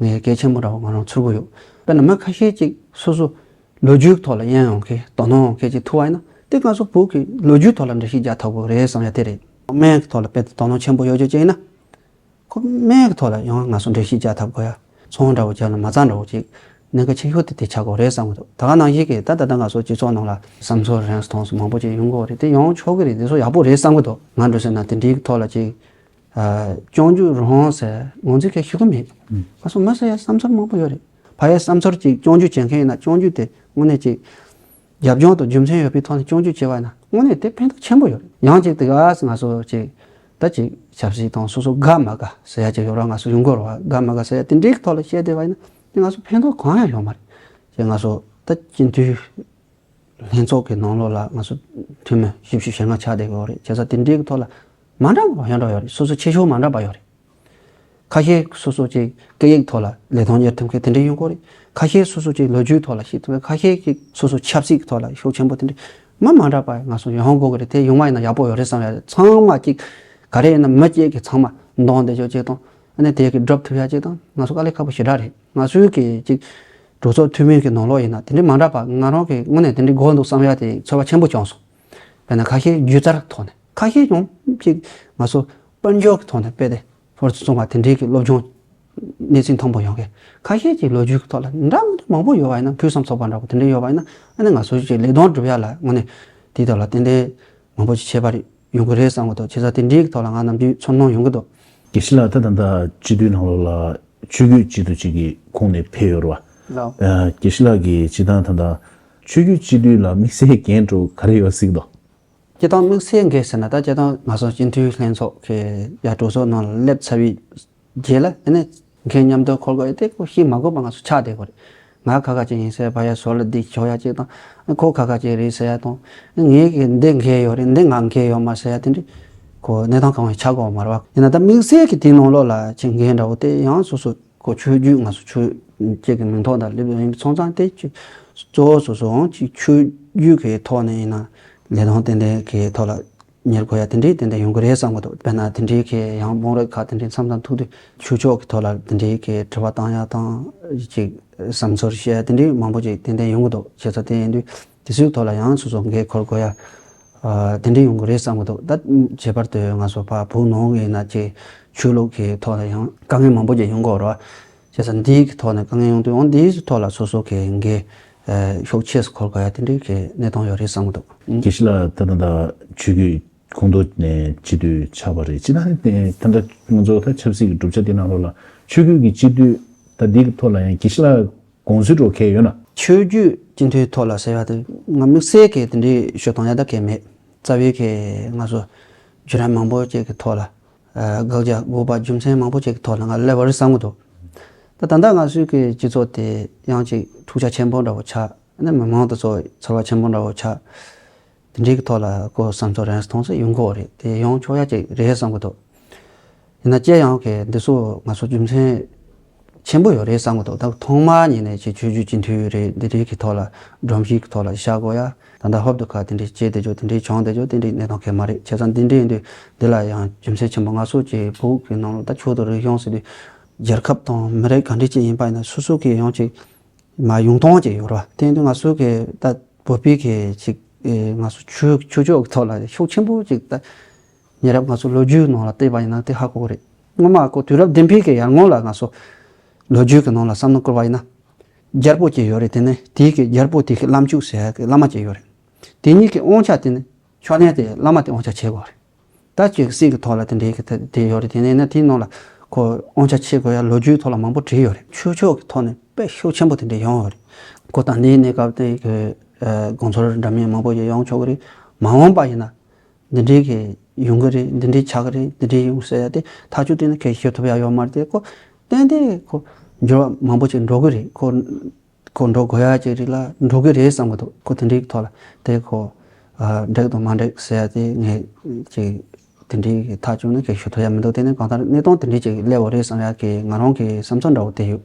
ངས་གལ་ཆེན་པོ་འདྲ་བོ་ང་རང་ཚོར་གྱི་ཡོད། དཔེར་ན་མི་ཁ་ཤས་ཅིག་སོ་སོ་ལོ་རྒྱུས་ཐོག་ལ་དབྱེ་ཡོང་མཁན་དོ་སྣང་ཡོང་མཁན་ཅིག་ཐུག་པ་ཡིན་ན་དེ་ང་ཚོ་བོད་ཀྱི་ལོ་རྒྱུས་ཐོག་ལ་འགྲེལ་བཤད་རྒྱག་ཐུབ་དགོས་རེད་བསམ་ཡ་དེ་རེད། སྨན་གྱི་ཐོག་ལ་དཔེ་དོ་སྣང་ཆེན་པོ་ཡོད་རྒྱུ་ཅིག་ཡིན་ན། ཁོ་སྨན་གྱི་ཐོག་ལ་ཡང་ང་ཚོ་འགྲེལ་བཤད་རྒྱག་ཐུབ་དགོས་ཡ། ཚོང་འདྲ་བོ་རྒྱག་ན་མ་རྩ་འདྲ་བོ་ཅིག་གནད་འགག་ཆེ་ཤོས་དེ་དེ་ཆགས་དགོས་རེད་བསམ་གྱི་འདུག་ད་ག་ནང་བཞིན་གྱི་ད་ད་ལྟ་ང་ཚོ་སྤྱི་ཚོགས་ནང་ལ་བསམ་ཚུལ་རེ་ཟུང་མང་པོ་ཅིག་ཡོང་གི་རེད། དེ་ཡོང་ཆོག་གི་རེད། དེ་ཚོ་ཡག་པོ་རེད་བསམ་གྱི་འདུག་ང་འདྲ་བོ་ཟེར་ན་དེ་འདྲའི་ཐོག་ལ་ཅིག་ཨ་སྐྱོན་བརྗོད་རང་ཟེར་ངོས་འཛིན་གལ་ཞིག་གི་མེད། ང་ཚོ་མི་ཟེར་ཡ་བསམ་ཚུལ་མང་པོ་ཡོད་རེད། ཕ་ཡའི་བསམ་ཚུལ་ཅིག་སྐྱོན་བརྗོད་བྱེད་མཁན་ཡིན་ན་སྐྱོན་བརྗོད་དེ་དངོས་གནས་ཅིག་རྒྱབ་ལྗོངས་དང་རྒྱུ་མཚན་ཡོད་པའི་ཐོག་ནས་སྐྱོན་བརྗོད་བྱས་པ་ཡིན་ན་དངོས་གནས་དེ་ཕན་ཐོགས་ཆེན་པོ་ཡོད་རེད། ཡང་ཅིག་དེ་ག་ང་ཚོ་ཅིག་ད་ཅིག་ཆབ་སྲིད་དང་སོ་སོ་དགའ་མ་དགའ་ཟེར་ཡ་ཅིག་ཡོད་ར། ང་ཚོ་ཡོང་གི་རེད་བ། དགའ་མ་དགའ་ཟེར་ཡ་དེ་འདྲའི་ཐོག་ལ་བཤད་བསྡད་པ་ཡིན་ན་དེ་ང་ཚོ་ཕན་ཐོགས་གང་ཡང་ཡོད་མ་རེད། ཅེས་ང་ཚོ་ད་སྤྱི་འཐུས་ལྷན་ཚོགས་ཀྱི་ནང་ལོགས་ལ་ང་ཚོ་འཐུས་མི་བཞི་བཅུ་ཞེ་ལྔ་ཆགས་བསྡད་ཀྱི་ཡོད་རེད། བྱས་ཙང་དེ་འདྲའི་ཐོག་ལ་མ་འདྲ་བ་ཡོད་འདྲ་ཡོད་རེད། སོ་སོ་ཁྱད་ཆོས་མ་འདྲ་བ་ཡོད་རེད། ཁ་ཤས་སོ་སོ་ཅིག་སྐད་ཡིག་ཐོག་ལ་ལས་དོན་གཉེར་ཐུབ་མཁན་དེ་འདྲ་ཡོང་གི་རེད། ཁ་ཤས་སོ་སོ་ཅིག་ལོ་རྒྱུས་ཐོག་ལ་ཤེས་ཐུབ་མཁན། ཁ་ཤས་ཅིག་སོ་སོ་ཆབ་སྲིད་ཀྱི་ཐོག་ལ་ཤུགས་ཆེན་པོ་དེ་འདྲ་མི་མ་འདྲ་བ་ང་ཚོ་ཡོང་དགོས་ཀྱི་རེད། དེ་ཡོང་བ་ཡིན་ན་ཡག་པོ་ཡོད་རེད་བསམ་ཡ་རེད། ཚང་མ་ཅིག་ག་རེ་ཡིན་ན་མི་གཅིག་གིས་ཚང་མ་འདང་བསྡད་ཆོག་ཅིག་དང་ཨ་ནི་དེ་གི་སྒྲུབ་ཐུབ་ཡ་ཅིག་དང་ང་ཚོ་དཀའ་ལས་ཁག་པོ་ཞེ་དྲག་རེད། ང་ཚོའི་གི་ཅིག་གྲོས་ཚོགས་འཐུས་མི་གི་ནང་ལོགས་ཡིན་ན་དེ་འདྲ་མ་འདྲ་བ་ང་རང་གི་དངོས་གནས་དེ་འདྲ་དགོས་འདུག་བསམ་ཡ་དེ་ཚོར་བ་ཆེན་པོ་བྱུང་སོང་། དཔེར་ན་ཁ་ཤས་སྒྱུ་རྩལ་ཐོག་ནས། ཁ་ཤས་ཀྱང་ཅིག་ང་ཚོ་དཔལ་འབྱོར་གྱི་ཐོག་ནས་དཔེ་དེ་ཧོར་ཚོ་ཚོང་བ་དེ་འདྲའི་གི་སློབ་སྦྱོང་གནས་ཚད་མཐོན་པོ་ཡོང་མཁན། ཁ་ཤས་ཀྱིས་ལོ་རྒྱུས་ཀྱི་ཐོག་ལ་འདྲ་མི་འདྲ་མང་པོ་ཡོད་པ་ཡིན་ན། ཕུགས་བསམ་ཚོགས་པ་འདྲ་པོ་དེ་འདྲ་ཡོད་པ་ཡིན་ན་ཨ་ནི་ང་ཚོ་ཅིག་ལས་དོན་སྒྲུབ་ཡ་ལ་དངོས་གནས་དེའི་ཐོག་ལ་ཏན་ཏན་མང་པོ་ཅིག་ཁྱད་པར་ཡོང་གི་རེད་བསམ་གི་འདུག་བྱས་ཙང་དེ་འདྲའི་གི་ཐོག་ལ་ང་ནམ་རྒྱུན་ཚོར་སྣང་ཡོང་གི་འདུག་དགེ་བཤེས་ལགས་ད་ད་ལྟ་སྤྱི་འཐུས་ནང་ལོགས་ལ་ཆོས་བརྒྱུད་སྤྱི་འཐུས་ཅིག་གི་ཁོངས་ནས་ཕེབས་ཡོད་རེད་བ། ལགས། ཨ་དགེ་བཤེས་ལགས་ཀྱིས་སྤྱིར་བཏང་ད་ལྟ་ཆོས་བརྒྱུད་སྤྱི་འཐུས་ལ་དམིགས་བསལ་འགན་འདྲ་པོ་ག་རེ་ཡོད་སྲིད་འདུག་སྤྱིར་བཏང་དམིགས་བསལ་འགན་ཟེར་ན་ད་སྤྱིར་བཏང་ང་ཚོ་སྤྱི་འཐུས་ལྷན་ཚོགས་ཀྱི་ཡ་གྲོས་ཚོགས་ནང་ལ་སླེབས་ཚར་བའི་རྗེས་ལ་ཨ་ནི་འགན་མཉམ་དུ་འཁུར་དགོས་ཡ་དེ་ཁོ་ཤེས་མ་དགོས་པ་ང་ཚོ་ཆགས་བསྡད་ཀྱི་ཡོད་རེད། ང་ཁ་ཁ་ཅིག་ཡིན་ཟེར་བ་ཡ་ཟོར་ལ་འདི་ཆོག་ཡ་ཅིག་དང་ཁོ་ཁ་ཁ་ཅིག་རེད་ཟེར་ཡ་དང་ངས་གི་འདི་འགན་ཡོད་རེད་འདི་ང་འགན་ཡོད་མ་ཟེར་ཡ་དེ་འདྲ་ཁོ་གནས་སྟངས་གང་བ་ཆགས་དགོས་མ་རེད་བ། ཡིན་ན་ད་དམིགས་བསལ་གྱི་དེའི་ནང་ལོགས་ལ་ཅིག་འགན་འདྲ་པོ་དེ་ཡང་སོ་སོ་ཁོ་ཆོས་བརྒྱུད་ང་ཚོ་ཆོས་བརྒྱུད་ཀྱི་མིང་ཐོག་དང་སླེབས་ཡོད་པ་སོང་ཙང་དེ་ཅིག་གཙོ་བོ་སོ་སོའང་ཅིག་ཆོས་བརྒྱུད་ཀྱི་ཐོག་ནས་ཡིན་ན་ལས་དོན་ཏན་ཏན་གྱི་ཐོག་ལ་གཉེར་དགོས་ཡ་དེ་འདྲའི་ཏན་ཏན་ཡོང་གི་རེད་བསམ་གྱི་འདུག་དཔེར་ན་དེ་འདྲའི་གི་ཡང་དཔོན་རིགས་ཁག་དེ་འདྲའི་མཚམས་མཚམས་ཐུག་དུས་ཆོས་ཕྱོགས་ཀྱི་ཐོག་ལ་དེ་འདྲའི་གི་དྲི་བ་བཏང་ཡ་དང་ཅིག་བསམ་ཚུལ་བཤད་ཡ་དེ་འདྲའི་མང་པོ་ཅིག་ཏན་ཏན་ཡོང་གི་འདུག་བྱས་ཙང་དེ་ཡིན་དུས་དེ་ཚོའི་ཐོག་ལ་ཡང་སོ་སོ་འགན་འཁུར་དགོས་ཡ་ཨ་དེ་འདྲའི་ཡོང་གི་རེད་བསམ་གྱི་འདུག་ད་ཁྱད་པར་དུ་ང་ཚོ་ཕར་བོད་ནང་གི་ཡིན་ན་ཅིག་ཆོས་ལུགས་ཀྱི་ཐོག་ལ་ཡང་དཀའ་ངལ་མང་པོ་ཅིག་ཡོང་གི་ཡོད་རེད་བ། བྱས་ཙང་འདིའི་གི་ཐོག་ནས་དཀའ་ངལ་ཡོང་དུས་འོང་འདིའི་ཐོག་ལ་སོ་སོ་གི་འགན་ཨ་ཤུགས་ཆེ་སུ་འཁུར་དགོས་ཡ་དེ་འདྲའི་གི་གནས་སྟངས་ཡོད་རེད་བསམ་གྱི་འདུག་དགེ་བཤེས་ལགས་ད་ལྟ་ད་ཆོས་བརྒྱུད་ཁོངས་གཏོགས་ནས་སྤྱི་འཐུས་ཆགས་པ་རེད། སྤྱིར་བཏང་ནི་ད་ལྟ་ང་ཚོ་ད་ཆབ་སྲིད་ཀྱི་གྲུབ་ཆ་དེ་ནང་ལོགས་ལ་ཆོས་བརྒྱུད་ཀྱི་སྤྱི་འཐུས་ད་འདི་གི་ཐོག་ལ་ཡང་དགེ་བཤེས་ལགས་དགོངས་ཚུལ་འདྲ་གང་ཡོད་ན། ཆོས་བརྒྱུད་སྤྱི་འཐུས་ཐོག་ལ་ཟེར་བ་དེ་ང་དམིགས་བསལ་གྱི་དེ་འདྲའི་ཞུ་སྟངས་ཡ་ད་གང་མེད། རྩ་བའི་གི་ང་ཚོ་བརྒྱུད་རིམ་མང་པོ་ཅིག་གི་ཐོག་ལ་ཨ་བཀག་རྒྱ་དགོས་པ་རྒྱུ་མཚན་མང་པོ་ཅིག་གི་ཐོག་ལ་ང་སླེབས་པ་རེད་བསམ་གྱི་འདུག་ད་ད་ལྟ་ང་ཚོའི་གི་སྤྱི་ཚོགས་དེ་ཡང་ཅིག་འཁྲུག་ཆ་ཆེན་པོ་འདྲ་བོ་ཆགས་ཨ་ནི་མི་མང་དེ་ཚོ་ཚོར་བ་ཆེན་པོ་འདྲ་བོ་ཆགས། དེ་འདྲའི་གི་ཐོག་ལ་ཁོ་བསམ་ཚུལ་རན་སོང་ཙང་ཡོང་གི་ཡོད་རེད། དེ་ཡོང་ཆོག་ཡ་ཅིག་རེད་བསམ་གི་འདུག། ཡིན་ན་ཅི་ཡང་གི་འདི་ཚོ་ང་ཚོ་རྒྱུ་མཚན་ཆེན་པོ་ཡོད་རེད་བསམ་གི་འདུག། ད་ཐོག་མ་ཉིད་ནས་ཅིག་ཆོས་བརྒྱུད་སྤྱི་འཐུས་རེད། འདི་འདྲའི་གི་ཐོག་ལ་སྒྲོམ་གཞིའི་གི་ཐོག་ལ་བཞག་དགོས་ཡ། ད་ལྟ་ཧོབ་ཏེ་ཁ་དེ་འདྲའི་བྱས་བསྡད་རྒྱུ་དེ་འདྲའི་བྱུང་བསྡད་རྒྱུ་དེ་འདྲའི་གནས་སྟངས་གང་ཡང་མ་རེད། བྱས་ཙང་འདི་འདྲའི་ཡིན་དུས་འདི་ལ་ཡང་རྒྱུ་མཚན་ཆེན་པོ་ང་ཚོ་ཅིག་བོད་ཀྱི་ནང་ལ་ད་ཆོས་དང་རིག་གཞུང་ཟེར་དུས་རྒྱལ་ཁབ་དང་མི་རིགས་ག་འདྲ་ཅིག་ཡིན་པ་ཡིན་ན་སོ་སོ་གི་ཡང་ཅིག་མ་ཡོང་སྟངས་ཅིག་ཡོད་རེད་བ། དེ་ཡིན་དུས་ང་ཚོ་གི་ད་བོད་པའི་གི་ཅིག་ཨེ་ང་ཚོ་ཆོས་ཆོས་ཕྱོགས་ཀྱི་ཐོག་ལ་ཤུགས་ཆེན་པོ་ཅིག་ད་ཉེ་རབས་ང་ཚོ་ལོ་རྒྱུས་ནང་ལ་བལྟས་པ་ཡིན་ན་དེ་ཧ་གོ་གི་རེད། སྔོན་མ་ཁོ་དུས་རབས་བདུན་པའི་གི་ཡར་སྔོན་ལ་ང་ཚོ་ལོ་རྒྱུས་ཀྱི་ནང་ལ་བསམ་བློ་བསྐོར་བ་ཡིན་ན་རྒྱལ་པོ་ཅིག་ཡོད་རེད། དེ་ནས་དེའི་གི་རྒྱལ་པོ་དེའི་གི་བླ་མཆོད་ཟེར་ཡ་གི་བླ་མ་ཅིག་ཡོད་རེད། དེ་གཉིས་ཀྱི་དབང་ཆ་དེ་ནི་ཕྱོགས་ལྷན་དེ་བླ་མ་དེ་དབང་ཆ་བྱེད་དགོས་རེད། ད་ཅིག་སྲིད་ཀྱི་ཐོག་ལ་དེ་འདྲའི་གི་ཐ་དེ་ཡོད་རེད། དེ་ནས་ན་དེའི་ནང་ལ་ཁོ་དབང་ཆ་བྱེད་དགོས་ཡ་ལོ་རྒྱུས་ཐོག་ལ་མང་པོ་བྲིས་ཡོད་རེད། ཆོས་ཕྱོགས་ཀྱི་ཐོག་ནས་དཔེ་ཤུགས་ཆེན་པོ་དེ་འདྲ་ཡོང་ཡོད་རེད། ཁོ་ད་ལྟའི་གནས་སྐབས་དེ་གི་ཨ་དགོངས་ཚུལ་འདྲ་མིན་མང་པོ་ཞིག་ཡོང་ཆོག་གི་རེད། མ་འོངས་པ་ཡིན་ན་འདི་འདྲའི་གི་ཡོང་གི་རེད། འདི་འདྲའི་ཆགས་གི་རེད། འདི་འདྲའི་ཡོང་ཟེར་ཡ་དེ་ཐག་གཅོད་དེ་ནི་གལ་ཞིབ་ཐུབ་ཡ་ཡོད་མ་རེད། དེ་ཁོ་ཏན་ཏན་ཁོ་འགྱུར་བ་མང་པོ་ཞིག་འགྲོ་གི་རེད། ཁོ་ཁོ་འགྲོ་དགོས་ཡ་ཅིག་རེད་ལ་འགྲོ་གི་རེད་བསམ་གི་འདུག། ཁོ་དེ་འདྲའི་ཐོག་ལ་དེ་ཁོ་ཨ་འགྲིག་དང་མ་འགྲིག་ཟེར་ཡ་དེ་ངས་ཅིག་དེ་འདྲའི་ཐག་གཅོད་ནི་གལ་ཞིབ་ཐུབ་ཡ་མི་འདུག། དེ་ནི་གང་ལྟར་གནས་སྟངས་དེ་འདྲའི་ཅིག་སླེབས་ཡོད་རེད་བསམ་ཡ་གི་ང་རང་གི་བསམ་ཚུལ་འདྲ་བོ་དེ་ཡོད།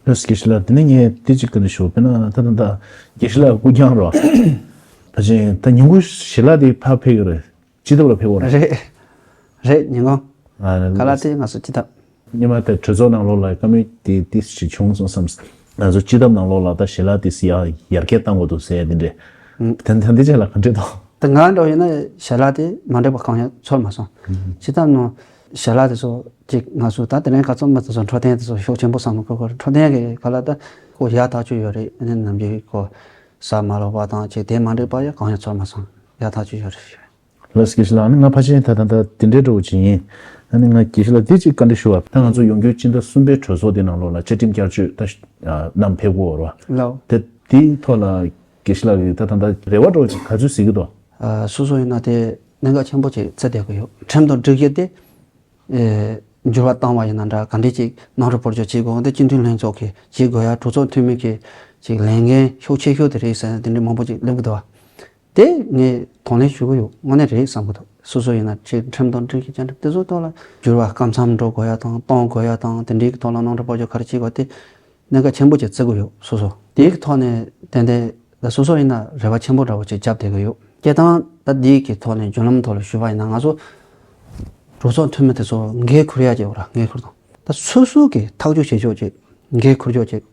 ལགས་སོ་དགེ་བཤེས་ལགས། དེ་ནས་ངས་དེ་གཅིག་བཀའ་འདྲི་ཞུ། དཔེར་ན་ད་ད་ད་དགེ་བཤེས་ལགས་སྐུ་རྐྱང་རོ། ཕལ་ཆེར་ད་ཉིན་གུང་ཞལ་ལག་དེ་ཕར་ཕེབས་ཀྱི་རེད། སྤྱི་ཐབ་ལ་ཕེབས་ཡོད་རེད། རེད། རེད། ཉིན་གུང་ཨ་ཁ་ལག་དེ་ང་ཚོ་སྤྱི་ཐབ། སྔོན་མ་ད་གྲོས་ཚོགས་ནང་ལོགས་ལ་བཀའ་མོལ་དེ་དེ་ཞིག་བྱུང་སོང་བསམ། ང་ཚོ་སྤྱི་ཐབ་ནང་ལོགས་ལ་ད་ཞལ་ལག་དེ་ཡར་ཡར་རྒྱས་གཏང་དགོས་འདུག་ཟེར་ཡ་དེ་འདྲས། ཨང་། ད་ད་འདི་ཅག་ལ་ག་འདྲས་འདུག། ད་ང་འདྲ་བོ་ཡིན་ན་ཞལ་ལག་དེ་མ་འགྲིག་པ་གང་ཡང་ཚོར་མ་སོང་། སྤྱི་ཐབ་ནང་ཞལ་ལག་དེ་ཚོ་ཅིག་ང་ཚོ་ད་དེ་རིང་ཁ་ཚོ་མི་དེ་ཚོ་འཕྲོད་བསྟེན་དེ་ཚོ་ཤུགས་ཆེན་པོ་བསམ་བློ་འཁོར་དགོས་རེད། འཕྲོད་བསྟེན་གི་ག་ལ་ད་ཁོ་ཡག་ཐག་ཆོད་ཡོད་རེད། ཨ་ནི་ནམ་རྒྱུན་ཁོ་ཟ་མ་ལོག་པ་དང་ཅིག་དེ་མ་འགྲིག་པ་ཡང་གང་ཡང་ཚོར་མ་སོང་། ཡག་ཐག་ཆོད་ཡོད་རེད། ལགས་སོ་དགེ་བཤེས་ལགས། ཨ་ནི་ང་ཕལ་ཆེར་ད་ད་ད་དེ་འདྲའི་འདྲ་བོ་ཅིག་ཡིན། ཨ་ནི་ང་དགེ་བཤེས་ལགས་དེ་ཅིག་བཀའ་འདྲི་ཞུ་བ། ད་ང་ཚོ་ཡོང་རྒྱུའི་སྤྱི་ཟླ་གསུམ་པའི་གྲོས་ཚོགས་དེ་ནང་ལོགས་ལ་བཅའ་ཁྲིམས་བསྐྱར་བཅོས་ད་བསྣམས་ཕེབས་དགོས་རེད་བ། ལགས། དེ་དེའི་ཐོག་ལ་དགེ་བཤེས་ལགས་ཀྱིས་ད་ད་ད་རེ་བ་འདྲ་བོ་ཅིག་ག་ཚོད་གཟིགས་ཀྱི་འདུག། ཨ་སོ་སོ་ཡིན་ན་དེ་གནད་འགག་ཆེན་པོ་ཅིག་བརྩི་བསྡད་ཀྱི་ཡོད། ཁྲིམས་དང་སྒྲིག་གཞི་དེ་ཨེ་འགྱུར་བ་བཏང་བ་ཡིན་ན་འདྲ། ག་འདྲས་ཅིག་ནང་འགྲོ་སྤོར་སྐྱོད་བྱེད་དགོས། འོ་དེ་སྤྱི་འཐུས་ལྷན་ཚོགས་ཀྱིས་བྱེད་དགོས་ཡ། གྲོས་ཚོགས་འཐུས་མི་གི་ཅིག་ལས་འགན་ཤུགས་ཆེ་ཤོས་དེ་རེད་ཟེར་ནས་དེ་འདྲས་མང་པོ་ཅིག་སླེབས་ཀྱི་འདུག་བ། དེ་ངས་གདོང་ལེན་ཞུ་གི་ཡོད། དངོས་གནས་རེད་བསམ་གི་འདུག། སོ་སོ་ཡིན་ན་ཅིག་ཁྲིམས་དང་སྒྲིག་གཞི་བཅའ་ཁྲིམས་དེ་ཚོའི་ཐོག་ལ་འགྱུར་བ་སྐབས་མཚམས་འགྲོ་དགོས་ཡ་དང་གཏོང་དགོས་ཡ་དང་དེ་འདྲའི་གི་ཐོག་ལ་ནང་འགྲོ་སྤོར་སྐྱོད་ག་རེ་བྱེད་དགོས་དེ་གནད་འགག་ཆེན་པོ་ཅིག་བརྩི་གི་ཡོད། སོ་སོ་དེའི་གི་ཐོག་ནས་ཏན་ཏན་ད་སོ་སོ་ཡིན་ན་རེ་བ་ཆེན་པོ་འདྲ་བོ་ཅིག་བརྒྱབ་བསྡད་ཀྱི་ཡོད། སྤྱིར་བཏང་ད་འདིའི་གི་ཐོག་ནས་བརྒྱུད་ལམ་ཐོག་ལ་ཞུས་པ་ཡིན་ན་ང་ཚོ་གྲོས་ཚོགས་འཐུས་མི་དེ་ཚོ་འགན་འཁུར་ཡ་ཅིག་ཡོད་ར། འགན་འཁུར་དང་ད་སོ་སོ་གི་ཐག་གཅོད་བྱེད་ཕྱོགས་ཅིག་འགན་འཁུར་ཕྱོགས་ཅིག།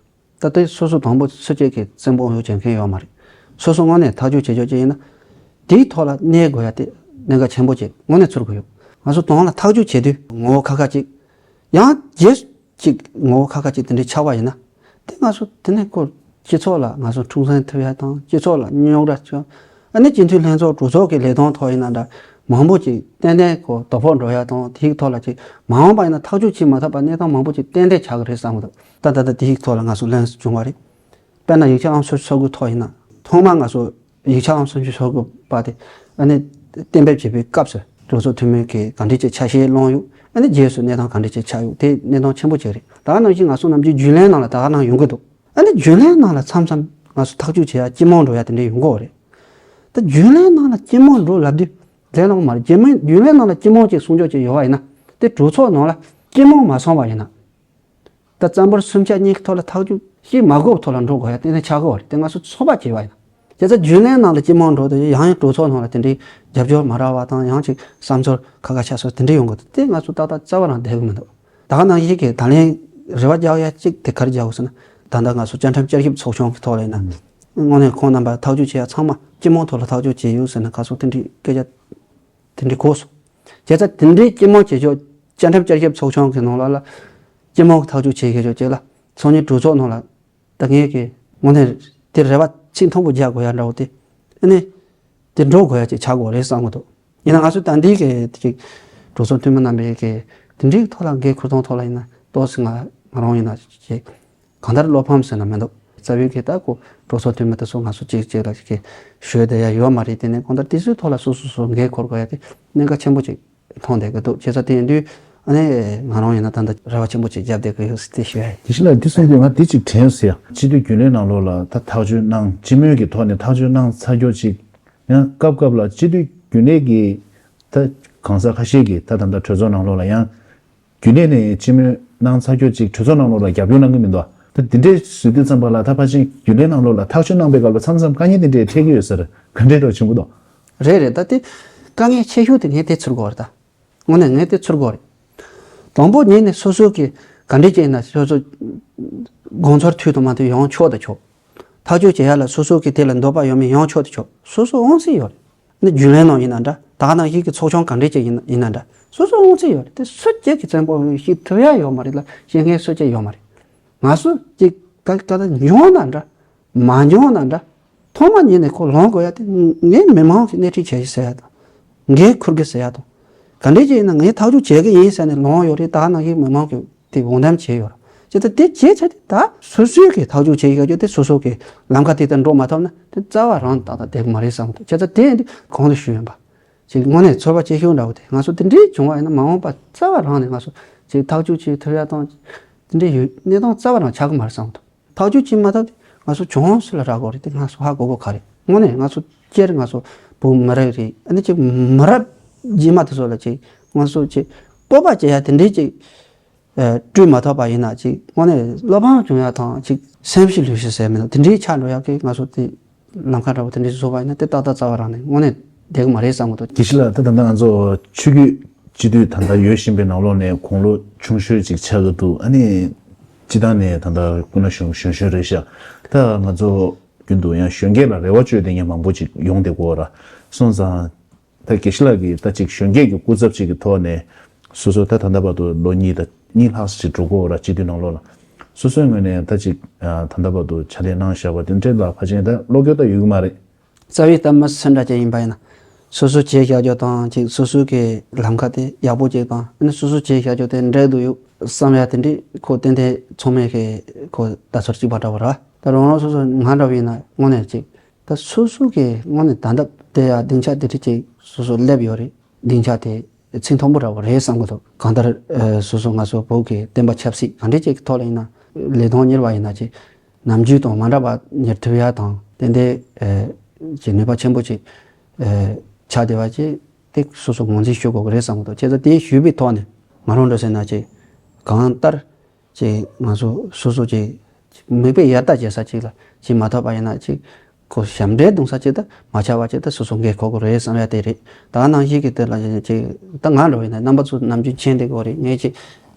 ད་ལྟའི་སོ་སོ་དང་པོ་སུ་གཅིག་གིས་བཙན་པོ་ཡོང་བྱེད་མཁན་ཡོད་མ་རེད། སོ་སོ་དངོས་གནས་ཐག་གཅོད་བྱེད་ཕྱོགས་ཅིག་ཡིན་ན། དེའི་ཐོག་ལ་གནས་དགོས་ཡ་དེ་གནད་འགག་ཆེན་པོ་ཅིག་དངོས་གནས་ཚོར་གི་ཡོད། ང་ཚོ་དོན་ལ་ཐག་གཅོད་བྱེད་དུས་ངོ་བོ་ཁ་ཁ་ཅིག་ཡང་རྗེས་ཅིག་ངོ་བོ་ཁ་ཁ་ཅིག་དེ་འདྲའི་ཆགས་པ་ཡིན་ན། དེ་ང་ཚོ་དེ་ནས་ཁོ་སྤྱི་ཚོགས་ལ་ང་ཚོ་འཁྲུག་ཟིང་ཐེབས་ཡ་དང་སྤྱི་ཚོགས་ལ་རྙོག་དྲ་བྱུང་། ཨ་ནི་སྤྱི་འཐུས་ལྷན་ཚོགས་གྲོས་ཚོགས་ཀྱི་ལས་དོན་ཐོག་ཡིན་ན་འདྲ་མང་པོ་ཅིག་ཏན་ཏན་ཁོ་དོ་ཕོག་འགྲོ་ཡ་དང་དེའི་ཐོག་ལ་ཅིག་མ་འོངས་པ་ཡིན་ན་ཐག་གཅོད་བྱེད་མ་ཐུབ་པ་གནས་སྟངས་མང་པོ་ཅིག་ཏན་ཏན་ཆགས་ཀྱི་རེད་བསམ་གི་འདུག། ད་ད་ལྟ་དེའི་ཐོག་ལ་ང་ཚོ་ལན་བྱུང་བ་རེད། དཔེར་ན་ཡིག་ཆ་ཨང་སོ་སོ་གི་ཐོག་ཡིན་ན། ཐོག་མར་ང་ཚོ་ཡིག་ཆ་ཨང་སོ་སོ་སོ་གི་པ་དེ་ཨ་ནི་གཏན་འབེབས་བྱེད་པའི་སྐབས་སུ་གྲོས་ཚོགས་འཐུས་མི་གིས་ག་འདྲས་ཅིག་ཆ་ཤས་བླངས་ཡོད། ཨ་ནི་རྗེས་སུ་གནས་སྟངས་ག་འདྲས་ཅིག་ཆགས་ཡོད། དེ་གནས་སྟངས་ཆེན་པོ་ཅིག་རེད། ད་ག་ནང་བཞིན་ང་ཚོ་ནམ་རྒྱུན་རྒྱུན་ལས་ནང་ལ་ད་ག་ནང་ཡོང་གི་འདུག། ཨ་ནི་རྒྱུན་ལས་ནང་ལ་མཚམས་མཚམས་ང་ཚོ་ཐག་གཅོད་བྱེད་ཡ་སྤྱི་མོས་འགྲོ་ཡ་དེ་འདྲས་ཡོང་གི་ཡོད་རེད། ད་རྒྱུན་ལས་ནང་ལ་སྤྱི་མོས་འགྲོ་ལབ་དུས་ལས་སླ་པོ་མ་རེད། རྒྱུན་མ་རྒྱུན་ལས་ནང་ལ་སྤྱི་མོས་ཅིག་གསུང་ཕྱོགས་ཅིག་ཡོད་པ་ཡིན་ན་དེ་གྲོས་ཚོགས་ནང་ལ་སྤྱི་མོས་མ་སོང་བ་ཡིན་ན། ད་རྩ་འབོར་གསུམ་ཆ་གཉིས་ཀྱི་ཐོག་ལ་ཐག་གཅོད་བྱེད་མ་དགོས་པའི་ཐོག་ལ་འགྲོ་དགོས་ཡ་ཏན་ཏན་ཆགས་ཀྱི་ཡོད་རེད། དེ་ང་ཚོ་ཚོད་དཔག་བྱས་པ་ཡིན་ན། བྱས་ཙང་རྒྱུན་ལས་ནང་ལ་སྤྱི་མོས་འགྲོ་དུས་ཡང་ཡང་གྲོས་ཚོགས་ནང་ལ་དེ་འདྲའི་རྒྱབ་སྐྱོར་མ་རག་པ་དང་ཡང་ཅིག་བསམ་ཚུལ་ཁ་ཁ་ཆགས་སོགས་དེ་འདྲ་ཡོང་གི་འདུག། དེ་ང་ཚོ་ཏག་ཏག་རྩ་བ་རང་བསྡད་ཀྱི་མི་འདུག། ད་ག་ནང་བཞིན་གྱི་ད་ལན་རེ་བ་རྒྱག་ཡ་གཅིག་དེ་ག་རེ་རྒྱག་དགོས་ཟེར་ན། ད་ལྟ་ང་ཚོ་བཅའ་ཁྲིམས་བསྐྱར་ཞིབ་ཚོགས་ཆུང་གི་ཐོག་ལ་ཡིན་ན། དངོས་གནས་ཁོང་རྣམ་པ་ཐག་གཅོད་བྱེད་ཡ་ཚང་མ་སྤྱི་མོས་ཐོག་ལ་ཐག་གཅོད་བྱས་ཡོད་ཟེར་ན་ག་ཚོད་དེ་འདྲའི་སྐད་ཆ་དེ་འདྲའི་གོ་སོང་། བྱས་ཙང་དེ་འདྲའི་སྤྱི་མོས་བྱེད་ཕྱོགས་བཅའ་ཁྲིམས་བསྐྱར་ཞིབ་ཚོགས་ཆུང་གི་ནང་ལ་ལ་སྤྱི་མོས་ཐག་གཅོད་བྱེད་ཕྱོགས་ཅིག་ལ་ཚོགས་མི་གྲོས་ཚོགས་ནང་ལ་ད་ངས་ཀྱི་དངོས་གནས་དེ་རེ་བ་ཚིག་མཐོན་པོ་རྒྱག་དགོས་ཡ་འདྲ་བོ་དེ་ཨ་ནི་དེ་འགྲོ་དགོས་ཡ་ཅིག་ཆགས་དགོས་རེད་བསམ་གི་འདུག། ཡིན་ན་ང་ཚོ་ད་འདི་གི་ཅིག་གྲོས་ཚོགས་འཐུས་མི་རྣམ་པས་ཀྱི་དེ་འདྲའི་ཐོག་ལ་འགན་འཁུར་སྟངས་ཐོག་ལ་ཡིན་ན་ཏོག་ཙམ་ང་ང་རང་ཡིན་ན་ཅིག་གང་ལྟར་བློ་ཕམ་ཟེར་ན་མི་འདུག། རྩ་བའི་གི་ད་ཁོ་གྲོས་ཚོགས་འཐུས་མི་དེ་ཚོ་ང་ཚོ་གཅིག་གཅིག་ལ་གཅིག་གི་ཞུ་བསྡད་ཡ་ཡོད་མ་རེད། དེ་ནས་གང་ལྟར་དེ་ཚོའི་ཐོག་ལ་སོ་སོ་སོ་འགན་འཁུར་དགོས་ཡ་དེ་གནད་འགག་ཆེན་པོ་ཅིག་མཐོང་བསྡད་ཀྱི་འདུག། བྱས་ཙང་དེ་ཡིན་དུས་ཨ་ནི་ང་རང་ཡིན་ན་ད་ལྟ་རེ་བ་ཆེན་པོ་ཅིག་བརྒྱབ་བསྡད་ཀྱི་ཡོད་ཟེར་དེ་ཞུ་ཡ་ཡིན། དེ་བཞིན་ལ་འདི་གསུངས་དུས་ང་འདི་ཅིག་དྲན་སོང་ཡ། སྤྱི་འཐུས་རྒྱུན་ལས་ནང་ལོགས་ལ་ད་ཐག་གཅོད་གནང་སྤྱི་མོས་ཀྱི་ཐོག་ནས་ཐག་གཅོད་གནང་ཚར་རྒྱུ་ཅིག་ཡང་སྐབས་སྐབས་ལ་སྤྱི་འཐུས་རྒྱུན་ལས་ཀྱི་ད་གང་ཟག་ཁ་ཤས་ཀྱིས་ད་ད་ལྟ་གྲོས་ཚོགས་ནང་ལོགས་ལ་ཡང་རྒྱུན་ལས་ནས་སྤྱི་མོས་གནང་ཚར་ཁྱོད་ཅིག་གྲོས་ཚོགས་ནང་ལོགས་ལ་རྒྱབ་སྐྱོར་གནང་གི་མི་འདུག་ད་དེ་འདྲའི་བཟོས་དུས་ཙམ་པ་ལ་ད་ཕལ་ཆེར་རྒྱུན་ལས་ནང་ལོགས་ལ་ཐག་གཅོད་གནང་པའི་སྐབས་ལ་མཚམས་མཚམས་དཀའ་ངལ་དེ་འདྲས་འཕྲད་ཀྱི་ཡོད་ས་རེད། ག་འདྲས་འགྲོ་བྱུང་གི་འདུག་རེད་རེད། ད་དེ་དཀའ་ངལ་ཆེ་ཤོས་དེ་ངས་དེ་ཚོར་གི་ཡོད་རེད་ད། དངོས་གནས་ངས་དེ་ཚོར་གི་ཡོད་རེད། དང་པོ་ཉིད་ནས་སོ་སོ་གི་ག་འདྲས་ཅིག་ཡིན་ན་སོ་སོ་དགོངས་ཚུལ་མཐུན་དང་མ་མཐུན་ཡོང་ཆོག་ད་ཆོག་ཐག་གཅོད་བྱེད་ཡ་ལ་སོ་སོ་གི་དེ་ལ་འདོད་པ་ཡོད་མེད་ཡོང་ཆོག་ད་ཆོག་སོ་སོ་དབང་ཚད་ཡོད་རེད། ནི་རྒྱུན་ལས་ནང་ཡིན་ན་འདྲ། ད་ག་ནང་བཞིན་གྱི་ཚོགས་ཆུང་ག་འདྲས་ཅིག་ཡིན་ན་ཡིན་ན་འདྲ། སོ་སོ་དབང་ཚད་ཡོད་རེད། དེ་སུ་གཅིག་གིས་བཙན་པོ་ཞིག་ཐུབ་ཡ་ཡོད་མ་རེད་ལ་བཤད་མཁན་སུ་གཅིག་ཡོད་མ་རེད། ང་ཚོ་གཅིག་ཀ་ཀ་ད་འབྱུང་ན་འདྲ། མ་འབྱུང་ན་འདྲ། ཐོག་མ་ཉིད་ནས་ཁོ་ལོང་དགོས་ཡ་དེ་ངས་མི་མང་གི་སྣེ་ཁྲིད་བྱེད་ཀྱི་ཟེར་ཡ་དང་། འགན་འཁུར་གི་ཟེར་ཡ་དང་། ག་འདྲས་ཅིག་ཡིན་ན་ངས་ཐག་གཅོད་བྱེད་ཀྱི་ཡིན་ཟེར་ནས་ལོང་ཡོད་རེད། ད་ག་ནང་བཞིན་མི་མང་གི་དེ་འོང་འདེམས་བྱས་ཡོད་རེད། ཅི་ད་དེ་བྱས་ཚེ་དེ་ད་སོ་སོའི་གི་ཐག་གཅོད་བྱེད་ཡ་ཅོ་དེ་སོ་སོ་གི་ལམ་ཁ་དེ་ལྟར་འགྲོ་མ་ཐུབ་ན་དེ་རྩ་བ་རང་ད་ད་བསྡད་གི་མ་རེད་བསམ་གི་འདུག་ཅི་ད་དེ་ཡིན་དུས་གོང་དུ་ཞུས་ཡིན་པ། ཅིག་དངོས་གནས་ཚོར་བ་སྐྱེ་ཤོས་འདྲ་བོ་དེ་ང་ཚོ་དེ་འདྲའི་བྱུང་བ་ཡིན་ན་མ་འོངས་པ་རྩ་བ་རང་ནས་ང་ཚོ་ཅིག་ཐག་གཅོད་བྱེད་ཐུབ་ཡ་དང་དེ་འདྲའི་ཡོད་གནས་སྟངས་རྩ་བ་རང་ཆགས་གི་མ་རེད་བསམ་གི་འདུག་ཐག་གཅོད་བྱེད་མ་ཐུབ་དུས་ང་ཚོ་གྱོང་སུ་ལ་རག་དགོས་རེད་དེ་ང་ཚོ་ཧ་གོ་གོ་ག་རེད། དངོས་གནས་ང་ཚོ་སྤྱིར་ང་ཚོ་བོད་མི་རིགས་རེད། ཨ་ནི་ཅིག་མི་རབས་རྗེས་མ་དེ་ཚོ་ལ་ཅིག་ང་ཚོ་ཅིག་སྤོབས་པ་སྐྱེ་ཡ་དེ་འདྲའི་ཅིག་ཨ་སྤྲོད་མ་ཐུབ་པ་ཡིན་ན་ཅིག་དངོས་གནས་བློ་ཕམ་བྱུང་ཡ་དང་ཅིག་སེམས་ཤི་ལུས་ཤི་ཟེར་མིན་དེ་འདྲའི་ཆགས་འགྲོ་ཡ་གི་ང་ཚོ་དེ་ལམ་ཁ་འདྲ་བོ་དེ་འདྲའི་བཟོ་བ་ཡིན་ན་དེ་ཏག་ཏག་རྩ་བ་རང་ནས་དངོས་གནས་བསྡད་གི་མ་རེད་བསམ་གི་འདུག་དགེ་བཤེས་ལགས། ད་ད་ལྟ་ང་ཚོ་ཆོས་བརྒྱུད་སྤྱི་འཐུས་ད་ལྟ་ཡོད་བཞིན་པའི་ནང་ལོགས་ནས་དགུང་ལོ་ཆུང་ཤོས་ཅིག་ཆགས་ཀྱི་འདུག་ཨ་ནི་སྤྱི་བཏང་ནས་ད་ལྟ་སྐུ་ན་གཞོན་གཞོན་གཞོན་རེད་ཤག་ད་ང་ཚོ་རྒྱུན་དུ་ཡང་གཞོན་སྐྱེས་ལ་རེ་བ་བཅོལ་བསྡད་མཁན་མང་པོ་ཅིག་ཡོང་བསྡད་ཀྱི་ཡོད་ར། སོང་ཙང་ད་དགེ་བཤེས་ལགས་ཀྱིས་ད་ཅིག་གཞོན་སྐྱེས་ཀྱི་སྐུ་ཚབ་ཅིག་གི་ཐོག་ནས་སོ་སོ་ད་ད་ལྟ་བར་དུ་ལོ་གཉིས་དང་གཉིས་ལྷག་ཙམ་ཅིག་འགྲོ་གི་ཡོད་ར། སྤྱི་འཐུས་ནང་ལོགས་ལ་སོ་སོའི་ངོས་ནས་ད་ཅིག་ད་ལྟ་བར་དུ་ཕྱག་ལས་གནང་བཞག་པ་དེ་འདྲའི་ལ་ཕལ་ཆེར་ད་བློ་འགྱོད་ད་ཡོད་ཀྱི་མ་རེད། རྩ་བའི་ད་མི་སུ་འདྲ་ཅིག་ཡིན་པ་ཡིན་ན། སོ་སོ་བྱས་བཞག་རྒྱུ་དང་ཅིག་སོ་སོའི་གི་ལམ་ཁ་དེ་ཡག་པོ་ཅིག་དང་ཨ་ནི་སོ་སོ་བྱས་བཞག་རྒྱུ་དེ་འགྲིག་འདུག་ཡོད་བསམ་ཡ་དེ་འདྲའི་ཁོ་ཏན་ཏན་ཚང་མས་གི་ཁོ་ལྟ་ཚུལ་གཅིག་པ་འདྲ་བོ་ར། ད་རང་རང་སོ་སོ་ང་འདྲ་བོ་ཡིན་ན་དངོས་གནས་ཅིག་ད་སོ་སོ་གི་དངོས་གནས་ད་ལྟ་དེ་ཡ་སྡིངས་ཆ་དེ་འདྲ་ཅིག་སོ་སོ་སླེབས་ཡོད་རེད། སྡིངས་ཆ་དེ་ཚིག་མཐོན་པོ་འདྲ་བོ་རེད་བསམ་གི་འདུག་གང་ལྟར་སོ་སོ་ང་ཚོ་བོད་ཀྱི་བསྟན་པ་ཆབ་སྲིད་ག་འདྲ་ཅིག་གི་ཐོག་ལ་ཡིན་ན་ལས་དོན་གཉེར་བ་ཡིན་ན་ཅིག་ནམ་རྒྱུན་དང་མ་འདྲ་བ་གཉེར་ཐུབ་ཡ་དང་ཏན་ཏན་ཨེ་ཅིག་ནུས་པ་ཆེན་པོ་ཅིག་ཨེ་ཆགས་བསྡད་པ་ཅིག་དེ་སོ་སོ་ངོས་འཛིན་ཞུ་དགོས་ཀྱི་རེད་བསམ་གི་འདུག་བྱས་ཙང་དེ་ཞུས་པའི་ཐོག་ནས་ང་རང་འདྲ་ཟེར་ན་ཅིག་གང་ལྟར་ཅིག་ང་ཚོ་སོ་སོ་ཅིག་མིག་དཔེ་ཡར་ལྟ་བྱེད་ས་ཅིག་ལ་ཅིག་མ་ཐོབ་པ་ཡིན་ན་ཅིག་ཁོ་ཞབས་འདྲེན་གཏོང་ས་ཅིག་ད་མ་ཆགས་པ་ཅིག་ད་སོ་སོ་འགན་འཁུར་དགོས་རེད་བསམ་ཡ་དེ་རེད། ད་ནང་བཞིན་གྱི་དེ་ལ་ཅིག་ད་ང་འདྲ་བ་ཡིན་ན་རྣམ་པ་ཚོ་ནམ་རྒྱུན་མཁྱེན་བསྡད་ཀྱི་ཡོད་རེད། ངས་ཅིག་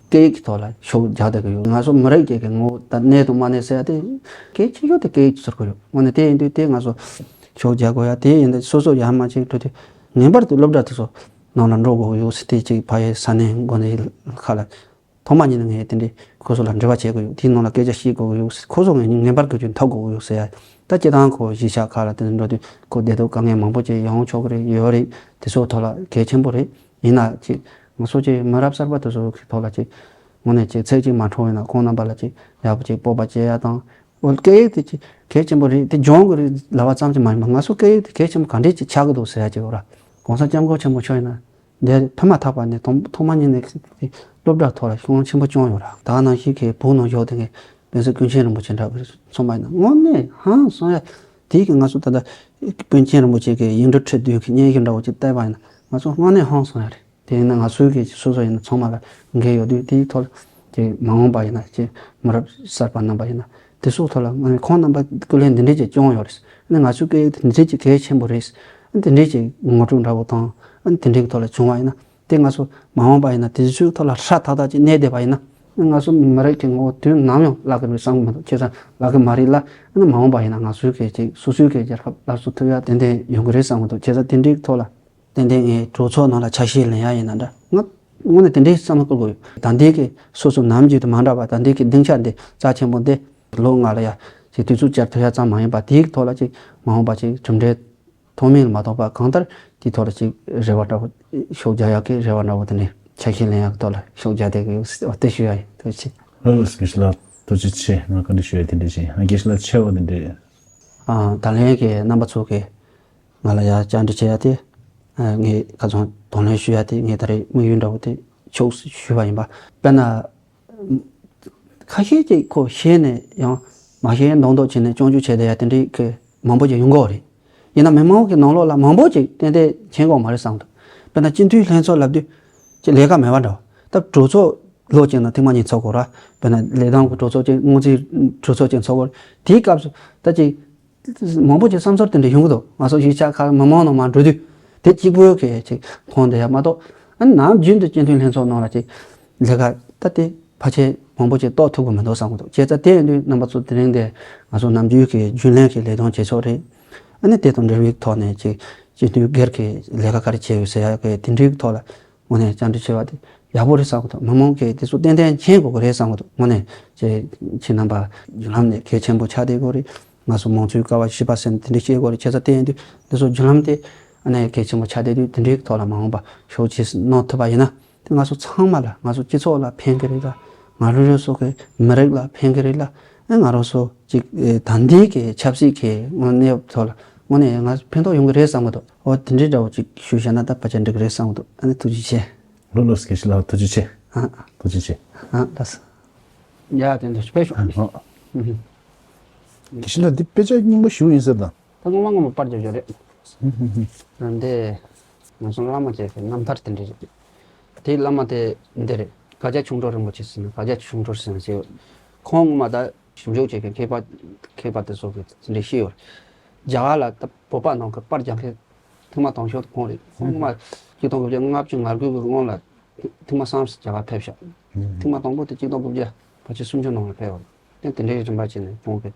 སྐད་ཡིག་གི་ཐོག་ལ་ཤུགས་རྒྱག་བསྡད་ཀྱི་ཡོད། ང་ཚོ་མི་རིགས་ཀྱི་གི་ངོ་བོ་ད་གནས་དང་མ་གནས་ཟེར་ཡ་དེ་གལ་ཆེ་ཤོས་དེ་སྐད་ཡིག་ཚོར་གི་ཡོད། དངོས་གནས་དེ་ཡིན་དུས་དེ་ང་ཚོ་ཤུགས་རྒྱག་དགོས་ཡ་དེ་ཡིན་དུས་སོ་སོ་ཡར་མར་ཅིག་འགྲོ་དུས་ངེས་པར་དུ་སློབ་གྲྭ་དེ་ཚོ་ནང་ལ་འགྲོ་དགོས་ཀྱི་ཡོད་ཟེར། དེ་ཅིག་ཕ་ཡུལ་ས་གནས་འགོ་ནས་ཁ་ལ་ཐོག་མ་ཉིད་ནས་ངས་དེ་འདྲའི་ཁོ་ཚོ་ལ་འབྲེལ་བ་བྱེད་དགོས་ཡོད། དེའི་ནང་ལ་སྐད་ཆ་བཤད་དགོས་ཀྱི་ཡོད་ཟེར། ཁོ་ཚོ་ངས་ངེས་པར་དུ་ཐུག་དགོས་ཀྱི་ཡོད་ཟེར་ཡ། ད་སྤྱིར་བཏང་ཁོ་གཞིས་ཆགས་ཁག་ལ་དེ་འདྲ་འགྲོ་དུས་ཁོ་བདེ་སྡུག་དཀའ་ངལ་མང་པོ་ཅིག་ཡོང་ཆོག་གི་རེད། ཡོད་རེད། དེ་ཚོའི་ཐོག་ལ་གལ་ཆེན་པོ་རེད། ཡིན་ན་ཅིག་ང་ཚོ་ཅིག་མི་རབས་གསར་པ་དེ་ཚོ་གི་ཐོག་ལ་ཅིག་དངོས་གནས་ཅིག་ཚེགས་ཅིག་མ་འཕྲོ་བས་ན་ཁོང་རྣམ་པ་ལ་ཅིག་ཡག་པོ་ཅིག་སྤོབས་པ་སྐྱེ་ཡ་དང་། འོ་སྐད་ཡིག་དེ་ཅིག་གལ་ཆེན་པོ་རེད། དེ་སྦྱོང་དགོས་རེད་ལབ་པ་ཙམ་གྱིས་མ་ཡིན་པ་ང་ཚོ་སྐད་ཡིག་དེ་གལ་ཆེན་པོ་ག་འདྲས་ཅིག་ཆགས་ཀྱི་འདུག་ཟེར་ཡ་ཅིག་ཡོད་ར། གོང་ས་སྐྱབས་མགོན་ཆེན་པོ་མཆོག་ཡིན་ན་འདིར་ཕེབས་མ་ཐག་པ་ནས་ཐོག་ཐོག་མ་ཉིད་ནས་སློབ་གྲྭ་ཐོག་ལ་ཤུགས་སྣོན་ཆེན་པོ་བསྐྱོན་ཡོད་ར། ད་ག་ནང་བཞིན་གྱི་བོད་ནང་བཞུགས་དེ་ངས་དཔེ་མཛོད་ཀུན་མཁྱེན་རིན་པོ་ཆེ་འདྲ་བོ་ཚང་མ་ཡིན་ན་དངོས་གནས་ཧང་སང་ཡ། དེའི་གི་ང་ཚོ་ད་ལྟ་ཀུན་མཁྱེན་རིན་པོ་ཆེ་གི་ཡིག་འབྲུ་ཁྲི་བདུན་གྱི་སྙན་ཞུ་འདྲ་བོ་ཅིག་བལྟས་པ་ཡིན་ན་ང་ཚོ་དངོས་གནས་ཧང་སང་ཡ་རེད། དེ་ཡིན་ན་ང་ཚོའི་གི་སོ་སོ་ཡིན་ན་ཚང་མ་ལ་འགན་ཡོད་དུས་དེའི་ཐོག་ལ་ཅིག་མ་འོངས་པ་ཡིན་ན་ཅིག་མི་རབས་གསར་པ་རྣམ་པ་ཡིན་ན་དེ་ཚོའི་ཐོག་ལ་ང་ནི་ཁོང་རྣམ་པ་སྐུ་ལས་འདི་འདྲས་ཅིག་བསྐྱོན་ཡོད་རེད། ཨ་ནི་ང་ཚོའི་སྐད་ཡིག་དེ་འདི་འདྲས་ཅིག་གལ་ཆེན་པོ་རེད། ཨ་ནི་དེ་འདྲས་ཅིག་ངོ་སྤྲོད་འདྲ་བོ་དང་ཨ་ནི་དེ་འདྲས་ཀྱི་ཐོག་ལ་བྱུང་བ་ཡིན་ན་དེ་ང་ཚོ་མ་འོངས་པ་ཡིན་ན་དེ་ཚོའི་ཐོག་ལ་ཧྲ་ཐག་ཐག་ཅིག་གནས་བསྡད་པ་ཡིན་ན་ཨ་ནི་ང་ཚོ་མི་རིགས་ཀྱི་ངོ་བོ་དུས་ནམ་ཡང་བརླག་གི་རེད་བསམ་གི་མི་འདུག་བྱས་ཙང་བརླག་གི་མ་རེད་ལ། ཨ་ནི་མ་འོངས་པ་ཡིན་ན་ང་ཚོའི་སྐད་ཅིག་སོ་སོའི་སྐད་ཅིག་སླར་གསོ་ཐུབ་ཡ་ཏན་ཏན་ཡོང་གི་རེད་བསམ་གི་འདུག་བྱས་ཙང་དེ་འདྲའི་ཐོག་ལ། ཏན་ཏན་ངས་གྲོས་ཚོགས་ནང་ལ་ཆ་ཤས་ལེན་ཡ་ཡིན་ན་འདྲ། ང་དངོས་གནས་དེ་འདྲའི་བསམ་བློ་འཁོར་གི་ཡོད། ད་ལྟའི་གི་སོ་སོ་ནམ་རྒྱུན་དུ་མ་འདྲ་བ་ད་ལྟའི་གི་སྡིངས་ཆ་འདི་རྩ་ཆེན་པོ་འདི་ལོ་ལྔ་ལ་ཡ་ཅིག་དུས་ཚོད་བསྐྱལ་ཐུབ་ཡ་ཙམ་མ་ཡིན་པ་དེའི་ཐོག་ལ་ཅིག་མ་འོངས་པ་ཅིག་གྲུབ་འབྲས་ཐོགས་མེད་ལ་མ་གཏོགས་པ་གང་ལྟར་དེའི་ཐོག་ལ་ཅིག་རེ་བ་འདྲ་བོ་ཤུགས་རྒྱག་ཡག་གི་རེ་བ་འདྲ་བོ་དེ་འདྲའི་ཆ་ཤས་ལེན་ཡག་གི་ཐོག་ལ་ཤུགས་རྒྱག་བསྡད་གི་ཡོད་ཟེར་བ་དེ་ཞུ་ཡ་ཡིན། ཐུགས་རྗེ་ཆེ། ལགས་དགེ་བཤེས་ལགས་ཐུགས་རྗེ་ཆེ། ང་བཀའ་འདྲི་ཞུ་ཡ་དེ་འདྲས་ཤིག་ང་དགེ་བཤེས་ལགས་ཆེ་བ་དེ་འདྲས། ཨ། ད་ལན་གྱི་རྣམ་པ་ཚོ་གིས་ང་ལ་ཡ་བཅར་འདྲི་བྱེད་ཡ་དེ། ཨ། ངས་ཁ་སང་གདོང་ལེན་ཞུ་ཡ་དེ་ངས་ད་རེས་དམིགས་ཡུལ་འདྲ་བོ་དེ་ཕྱོགས་སུ་ཞུས་པ་ཡིན་པ། དཔེར་ན། ཁ་ཤས་ཀྱིས་ཁོ་ཤེས་ནས་ཡང་མ་ཤེས་མདོག་མདོག་བྱས་ནས་སྐྱོན་བརྗོད་བྱས་བསྡད་ཡ་དེ་འདྲའི་གི་མང་པོ་ཅིག་ཡོང་གི་ཡོད་རེད། ཡིན་ན་མི་མང་གི་ནང་ལོགས་ལ་མང་པོ་ཅིག་ཏན་ཏན་མཁྱེན་གྱི་ཡོད་མ་རེད་བསམ་འདུག་དཔེར་ན་སྤྱི་འཐུས་ལྷན་ཚོགས་ལབ་དུས་ཅིག་ལས་ཀ་མེད་པ་འདྲ་བོ། ད་གྲོས་ཚོགས་ལོ་གཅིག་ནང་ཐེངས་མ་གཉིས་ཚོགས་དགོས་ར། དཔེར་ན་ལས་སྟངས་ཀྱི་གྲོས་ཚོགས་ཅིག་སྔོན་རྩིས་གྲོས་ཚོགས་ཅིག་ཚོགས་དགོས་ར། དེའི་སྐབས་སུ་ད་ཅིག་མང་པོ་ཅིག་བསམ་ཚུལ་དེ་འདྲ་ཡོང་གི་འདུག་ང་ཚོ་གཞིས་ཆགས་ཁག་མི་མང་ནང་མར་འགྲོ་དུས་དེ་གཅིག་པུ་གི་ཅིག་མཐོང་བསྡད་ཡ་མ་གཏོགས། ཨ་ནི་ནམ་རྒྱུན་དུ་སྤྱི་འཐུས་ལྷན་ཚོགས་ནང་ལ་ཅིག་ལས་ཀ་ད་དེ་ཕལ་ཆེར་མང་པོ་ཅིག་རྟོགས་ཐུབ་ཀྱི་མི་འདུག་བསམ་གྱི་འདུག་བྱས་ཙང་དེ་ཡིན་དུས་རྣམ་པ་ཚོ་དེ་རིང་དེ་ང་ཚོ་ནམ་རྒྱུན་གྱི་རྒྱུན་ལས་ཀྱི་ལས་དོན་བྱེད་ཕྱོགས་རེད། ཨ་ནི་དེ་དང་འབྲེལ་བའི་ཐོག་ནས་ཅིག་སྤྱི་འཐུས་སྒེར་གྱི་ལས་ཀ་ག་རེ་བྱས་ཡོད་ཟེར་ཡ་གི་དེ་འདྲའི་ཐོག་ལ་དངོས་གནས་བཅར་འདྲི་བྱས་པ་དེ་ཡག་པོ་རེད་བསམ་གྱི་འདུག་མི་མང་གིས་དེ་ཚོ་ཏན་ཏན་མཁྱེན་དགོས་ཀྱི་རེད་བསམ་གྱི་འདུག་དངོས་གནས་ཅིག་ཁྱེད་རྣམ་པ་བརྒྱུད་ལམ་ནས་གལ་ཆེན་པོ་ཆགས་བསྡད་ཀྱི་ཡོད་རེད། ང་ཚོ་མང་གཙོའི་ཀ་བ་བཞི་པ་ཟེར་ནས་དེ་འདྲ་བཤད་དགོས་རེད། བྱས་ཙང་དེ་ཡིན་དུས་འདི་ཚོ་བརྒྱུད་ལམ་དེ་ཨ་ནི་གལ་ཆེན་པོ་ཆགས་བསྡད་དུས་དེ་འདྲའི་ཐོག་ལ་མ་འོངས་པ་ཤུགས་ཆེ་གནང་ཐུབ་པ་ཡིན་ན་དེ་ང་ཚོ་ཚང་མ་ལ་ང་ཚོ་སྤྱི་ཚོགས་ལ་ཕན་གྱི་རེད་ལ། ང་རང་རང་ཚོ་གི་མི་རིགས་ལ་ཕན་གྱི་རེད་ལ། ཨ་ང་རང་ཚོ་ཅིག་ཨེ་ད་ལྟའི་གི་ཆབ་སྲིད་ཀྱི་དངོས་གནས་ཐོག་ལ་དངོས་གནས་ང་ཕན་ཐོགས་ཡོང་གི་རེད་བསམ་གི་འདུག་འོ་དེ་འདྲའི་འདྲ་བོ་ཅིག་ཞུས་བཞག་ན་ད་ཕལ་ཆེར་འགྲིག་གི་རེད་བསམ་གི་འདུག་ཨ་ནི་ཐུགས་རྗེ་ཆེ། ལགས་ལགས་སོ། དགེ་བཤེས་ལགས་ཐུགས་རྗེ་ཆེ། ཨ་ཐུགས་རྗེ་ཆེ། ཨ་ལགས་སོ། ཡ་དེ་འདྲ་ཞུ་དཔེ་ཤོག་ཨ་ཨ། དགེ་བཤེས་ལགས་འདི་དཔེ་ཆ་རྙིང་པ་ཞིག་ཡིན་ཟེར་དང་། ད་སྔོན་མ་སྔོན་མ་པར་རྒྱབ་རྒྱབ་རེད། ཨ་འདི་ང་ཚོ་བླ་མ་བཅས་པའི་རྣམ་ཐར་དེ་འདྲ་རེད། དེའི་བླ་མ་དེ་འདི་རེད། དགའ་རྒྱ་ཆོས་གྲགས་རིན་པོ་ཆེ་ཟེར་ན་དགའ་རྒྱ་ཆོས་གྲགས་ཟེར་ན་ཞེས། ཁོང་སྔོན་མ་ད་ཞིབ་འཇུག་བྱེད་མཁན་མཁས་པ་མཁས་པ་དེ་ཚོ་གི་དེ་འདྲ་བཤད་ཡོད་རེད། རྒྱ་གར་ལ་ད་བོད་པ་ནང་གི་པར་རྒྱག་མཁན་ཐེངས་མ་དང་ཤོས་ཁོང་རེད། ཁོང་སྔོན་མ་གཅིག་སྟོང་དགུ་བརྒྱ་ལྔ་བཅུ་ང་དགུ་གི་སྔོན་ལ་ཐེངས་མ་གསུམ་རྒྱ་གར་ཕེབས་ཤག་ཐེངས་མ་དང་པོ་དེ་གཅིག་སྟོང་དགུ་བརྒྱ་ཕལ་ཆེར་སུམ་ཅུ་ནང་ལ་ཕེབས་པ་རེད། དེ་དེ་འདྲའི་རིམ་པ་བྱས་ནས་ཁོང་གིས་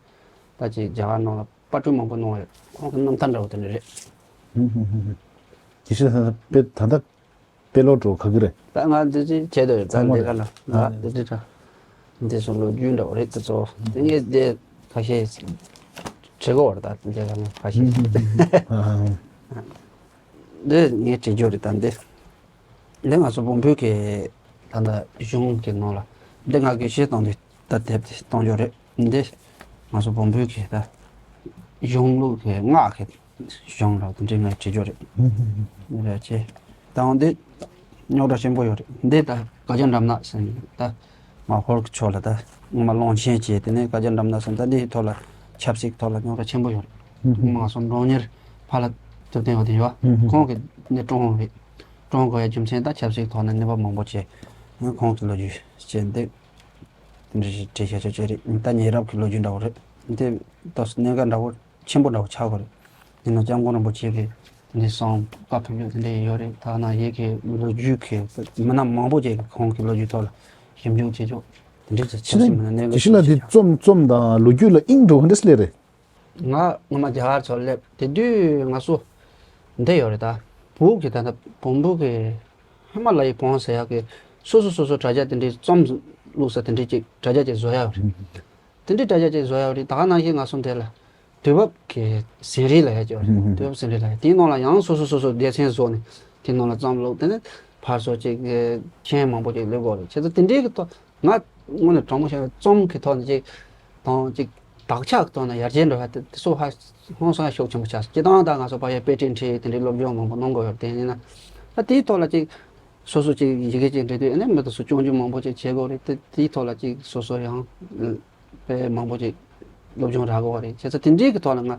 ད་ཅིག་རྒྱ་གར་ནང་ལ་པར་སྐྲུན་མང་པོ་གནང་བ་རེད། ཁོང་གི་རྣམ་ཐར་འདྲ་བོ་དེ་འདྲ་རེད། དེ་ཕྱིར་ད་ལྟ་དཔེ་ད་ལྟ་དཔེ་ཀློག་འགྲོ་ག་གི་རེད། ད་ང་འདི་ཅིག་བྱས་འདུག་ད་ཚང་མ་འདི་རེད། ག་ལ་ང་ཨ་འདི་འདི་ད་འདི་ཚོ་ལོ་རྒྱུས་འདྲ་བོ་རེད། དེ་ཚོ་དེ་ངས་འདི་ཁ་ཤས་བྲིས་གོ་བར་ད་འདི་ག་ནས་ཁ་ཤས་ཨ་འདི་ངས་བྲིས་རྒྱུ་རེད། ད་འདི་འདི་ང་ཚོ་བོན་པོའི་གི་ད་ལྟ་གཞུང་གི་ནང་ལ་འདི་ང་དགེ་བཤེས་བཏང་དུས་ད་དེབ་དེ་གཏོང་རྒྱུ་རེད། འདི་ང་ཚོ་བོན་པོའི་གི་ད་གཞུང་ལུགས་གི་སྔགས་གི་གཞུང་ལ་དེ་འདྲའི་ངས་བྲིས་རྒྱུ་རེད། རེད་ཅེ། ད་འོང་འདི་རྙོག་དྲ་ཆེན་པོ་ཡོད་རེད། འདི་ད་བཀའ་བརྒྱུད་འདྲ་མིན་ཟེར་ནས་ད་མར་ཧོར་གི་ཕྱོགས་ལ་ད་སྔོན་མ་སློང་ཆེན་བྱས། དེ་ནས་བཀའ་བརྒྱུད་འདྲ་མིན་ཟེར། ད་འདིའི་ཐོག་ལ་ཆབ་སྲིད་ཐོག་ལ་རྙོག་དྲ་ཆེན་པོ་ཡོད་རེད། ང་ཚོ་མགྲོན་གཉེར་ཕ་ལ་ཐུབ་བསྟན་བ་དེ་ཡོད། ཁོང་གིས་འདི་བཀྲོངས་རེད། བཀྲོངས་དགོས་ཡ་རྒྱུ་མཚན་ད་ཆབ་སྲིད་ཐོག་ནས་གནོད་པ་མང་པོ་བྱས། ཁོང་གི་ལོ་རྒྱུས་བྱས་འདི། དེ་འདྲ་ཞིག་བྲིས་བཞག་ཆོག་ཆོག་རེད། ད་ཉེ་རབས་ཀྱི་ལོ་རྒྱུས་འདྲ་བོ་རེད། འདི་ད་གནད་འགག་འདྲ་བོ་ཆེན་པོ་འདྲ་བོ་ཆགས་དགོས་རེད། ཡིན་ན་སྐྱབས་མགོན་རིན་པོ་ཆེ་གིས་འདི་གསུང་བཀའ་ཕེབས་རྒྱུ་དེ་འདྲ་ཡོད་རེད། ད་ན་ཡེ་གི་ལོ་རྒྱུས་ཀྱི་མི་སྣ་མང་པོ་ཅིག་གིས་ཁོང་གི་ལོ་རྒྱུས་ཐོག་ལ་ཞིབ་འཇུག་བྱེད་ཆོག་དེ་འདྲ་ཅིག་ཆབ་སྲིད་མི་སྣ་གནད་འགག་ཆེ་ཤོས་ལ་ཆེ་འདི་ཆགས། རྩོམ་རྩོམ་དང་ལོ་རྒྱུས་ལ་དབྱིངས་འགྲོ་ག་འདྲ་སླེབས་རེད། ང་སྔོན་མ་རྒྱ་གར་ཚོ་སླེབས་དེ་དུས་ང་ཚོ་འདི་ཡོད་རེད། ད་བོད་ཀྱི་ད་ལྟ་བོན་པོ་གི་ཧི་མ་ལ་ཡའི་བོན་ཟེར་ཡག་གི་སོ་སོ་སོ་སོ་དྲ་རྒྱ་དེ་འདྲའི་རྩོམ་བླུགས་ས་དེ་འདྲའི་ཅིག་དྲ་རྒྱ་ཅིག་བཟོ་ཡག་རེད། དེ་འདྲའི་དྲ་རྒྱ་ཅིག་བཟོ་ཡག་རེད། ད་ག་ནང་བཞིན་ང་ཚོ་འདི་ལ་དུས་བབ་ཀྱི་ཟིན་བྲིས་ལབ་ཡག་ཅིག་ཡོད་རེད། དུས་བབ་ཟིན་བྲིས་ལབ་ཡག་དེའི་ནང་ལ་ཡང་སོ་སོ་སོ་སོ་སྡེ་ཚན་བཟོ་ནས་དེའི་ནང་ལ་རྩོམ་བླུགས། དེ་ནས་ཕར་ཚུར་ཅིག་མཆན་མང་པོ་ཅིག་བླུག་དགོས་རེད། བྱས་ཙང་དེ་འདྲའི་གི་ཐོག་ང་དངོས་གནས་དྲང་མོ་བཤད་ན་རྩོམ་གྱི་ཐོག་ནས་ཅིག་དང་ཅིག་དག་ཆ་གི་ཐོག་ནས་ཡར་རྒྱས་འགྲོ་ཡ་དེ་དེ་ཚོ་ཧ་ཧང་སང་ཡ་ཤུགས་ཆེན་པོ་ཆགས་སོང་། སྤྱིར་བཏང་ད་ང་ཚོ་ཕ་ཡ་དཔེ་སྐྲུན་ཁྲིད་དེ་འདྲའི་སློབ་སྦྱོང་མང་པོ་གནང་དགོས་ཡོད་རེད། དེ་ཡིན་ན་ད་དེའི་ཐོག་ལ་ཅིག་སོ་སོ་ཅིག་ཡི་གེ་ཅིག་འབྲི་དུས་ཨ་ནི་མི་དེ་ཚོ་སྐྱོན་བརྗོད་མང་པོ་ཅིག་བྱེད་དགོས་རེད། དེ་དེའི་ཐོག་ལ་ཅིག་སོ་སོ་ཡང་དཔེ་མང་པོ་ཅིག་སློབ་སྦྱོང་རག་དགོས་རེད། བྱས་ཙང་དེ་འདྲའི་གི་ཐོག་ལ་ང་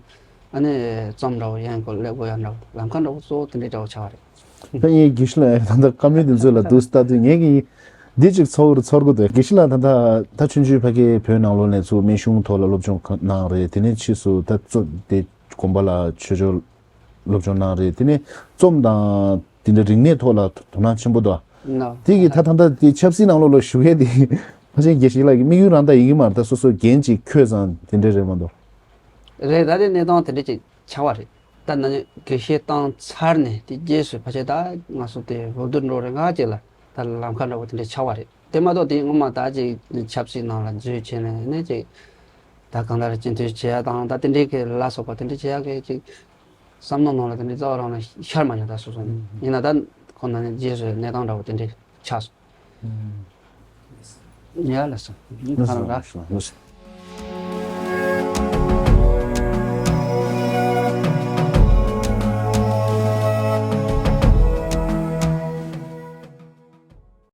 ཨ་ནི་རྩོམ་འདྲ་བོ་ཡང་ཁོ་སླེབས་དགོས་ཡ་འདྲ་བོ་ལམ་ཁ་འདྲ་བོ་གཙོ་བོ་དེ་འདྲའི་འདྲ་བོ་ཆགས་པ་རེད། ད་ངས་དགེ་བཤེས་ལགས་ད་ལྟ་བཀའ་མོལ་དེ་ཚོ་ལ་འདུག་ལྟ་དུས་ངས་ཀྱི་འདི་ཅིག་ཚོར་ཚོར་གི་འདུག་དགེ་བཤེས་ལགས་ད་ལྟ་ད་ཆུང་ཆུང་ཕ་གིའི་བོད་ནང་ལོགས་ནས་ཚུར་སྨན་གཞུང་ཐོག་ལ་སློབ་སྦྱོང་གནང་རེད། དེ་ནས་ཕྱིས་སུ་ད་གཙོ་དེ་དགོན་པ་ལ་ཆོས་ཕྱོགས་སློབ་སྦྱོང་གནང་རེད། དེ་ནས་རྩོམ་དང་དེ་འདྲ་རིག་གནས་ཐོག་ལ་དོ་སྣང་ཆེན་པོ་འདུག་ན། དེ་གི་ད་ད་ལྟ་དེ་ཆབ་སྲིད་ནང་ལོགས་ལ་ཞུགས་མཁན་དེ་ཕལ་ཆེར་དགེ་བཤེས་ལགས་ཀྱི་དམིགས་ཡུལ་རང་ད་ཡིན་གྱི་མ་རེད། ད་སོ་སོ་འགན་ཅིག་འཁྱེར་ཙང་དེ་འདྲ་རེད་མ་གཏོགས། རེད། ད་དེ་གནས་སྟངས་དེ་འདྲ་ཅིག་ཆགས་པ་རེད། ད་ན་ནིང་དགེ་བཤེས་བཏང་ཚར་ནས་དེ་རྗེས་སུ་ཕལ་ཆེར་ད་ང་ཚོ་དེ་འོས་བསྡུ་འགྲོ་རེ་ང་ཅིག་ལ་ད་ལམ་ཁ་འདྲ་བོ་དེ་འདྲ་ཆགས་པ་རེད། དེ་མ་གཏོགས་དེ་སྔོན་མ་ད་ཅིག་ཆབ་སྲིད་ནང་ལ་འཛུལ་བྱས་ནས་ནས་ཅིག་ད་གང་ལྟར་སྤྱི་འཐུས་བྱེད་ཡ་དང་ད་དེ་འདྲའི་གི་ལ་སོགས་པ་དེ་འདྲ་བྱེད་ཡ་གི་ཅིག་བསམ་བློ་ནང་ལ་དེ་འདྲའི་རྩ་བ་རང་ལ་ཤར་མ་བྱུང་། ད་སོ་སོ་ནས་ཡིན་ན་ད་ཁོ་ན་ནས་རྗེས་སུ་གནས་སྟངས་འདྲ་བོ་དེ་འདྲ་ཆགས་སོང་། ཡ་ལ་སོ་ཁ་རང་ར།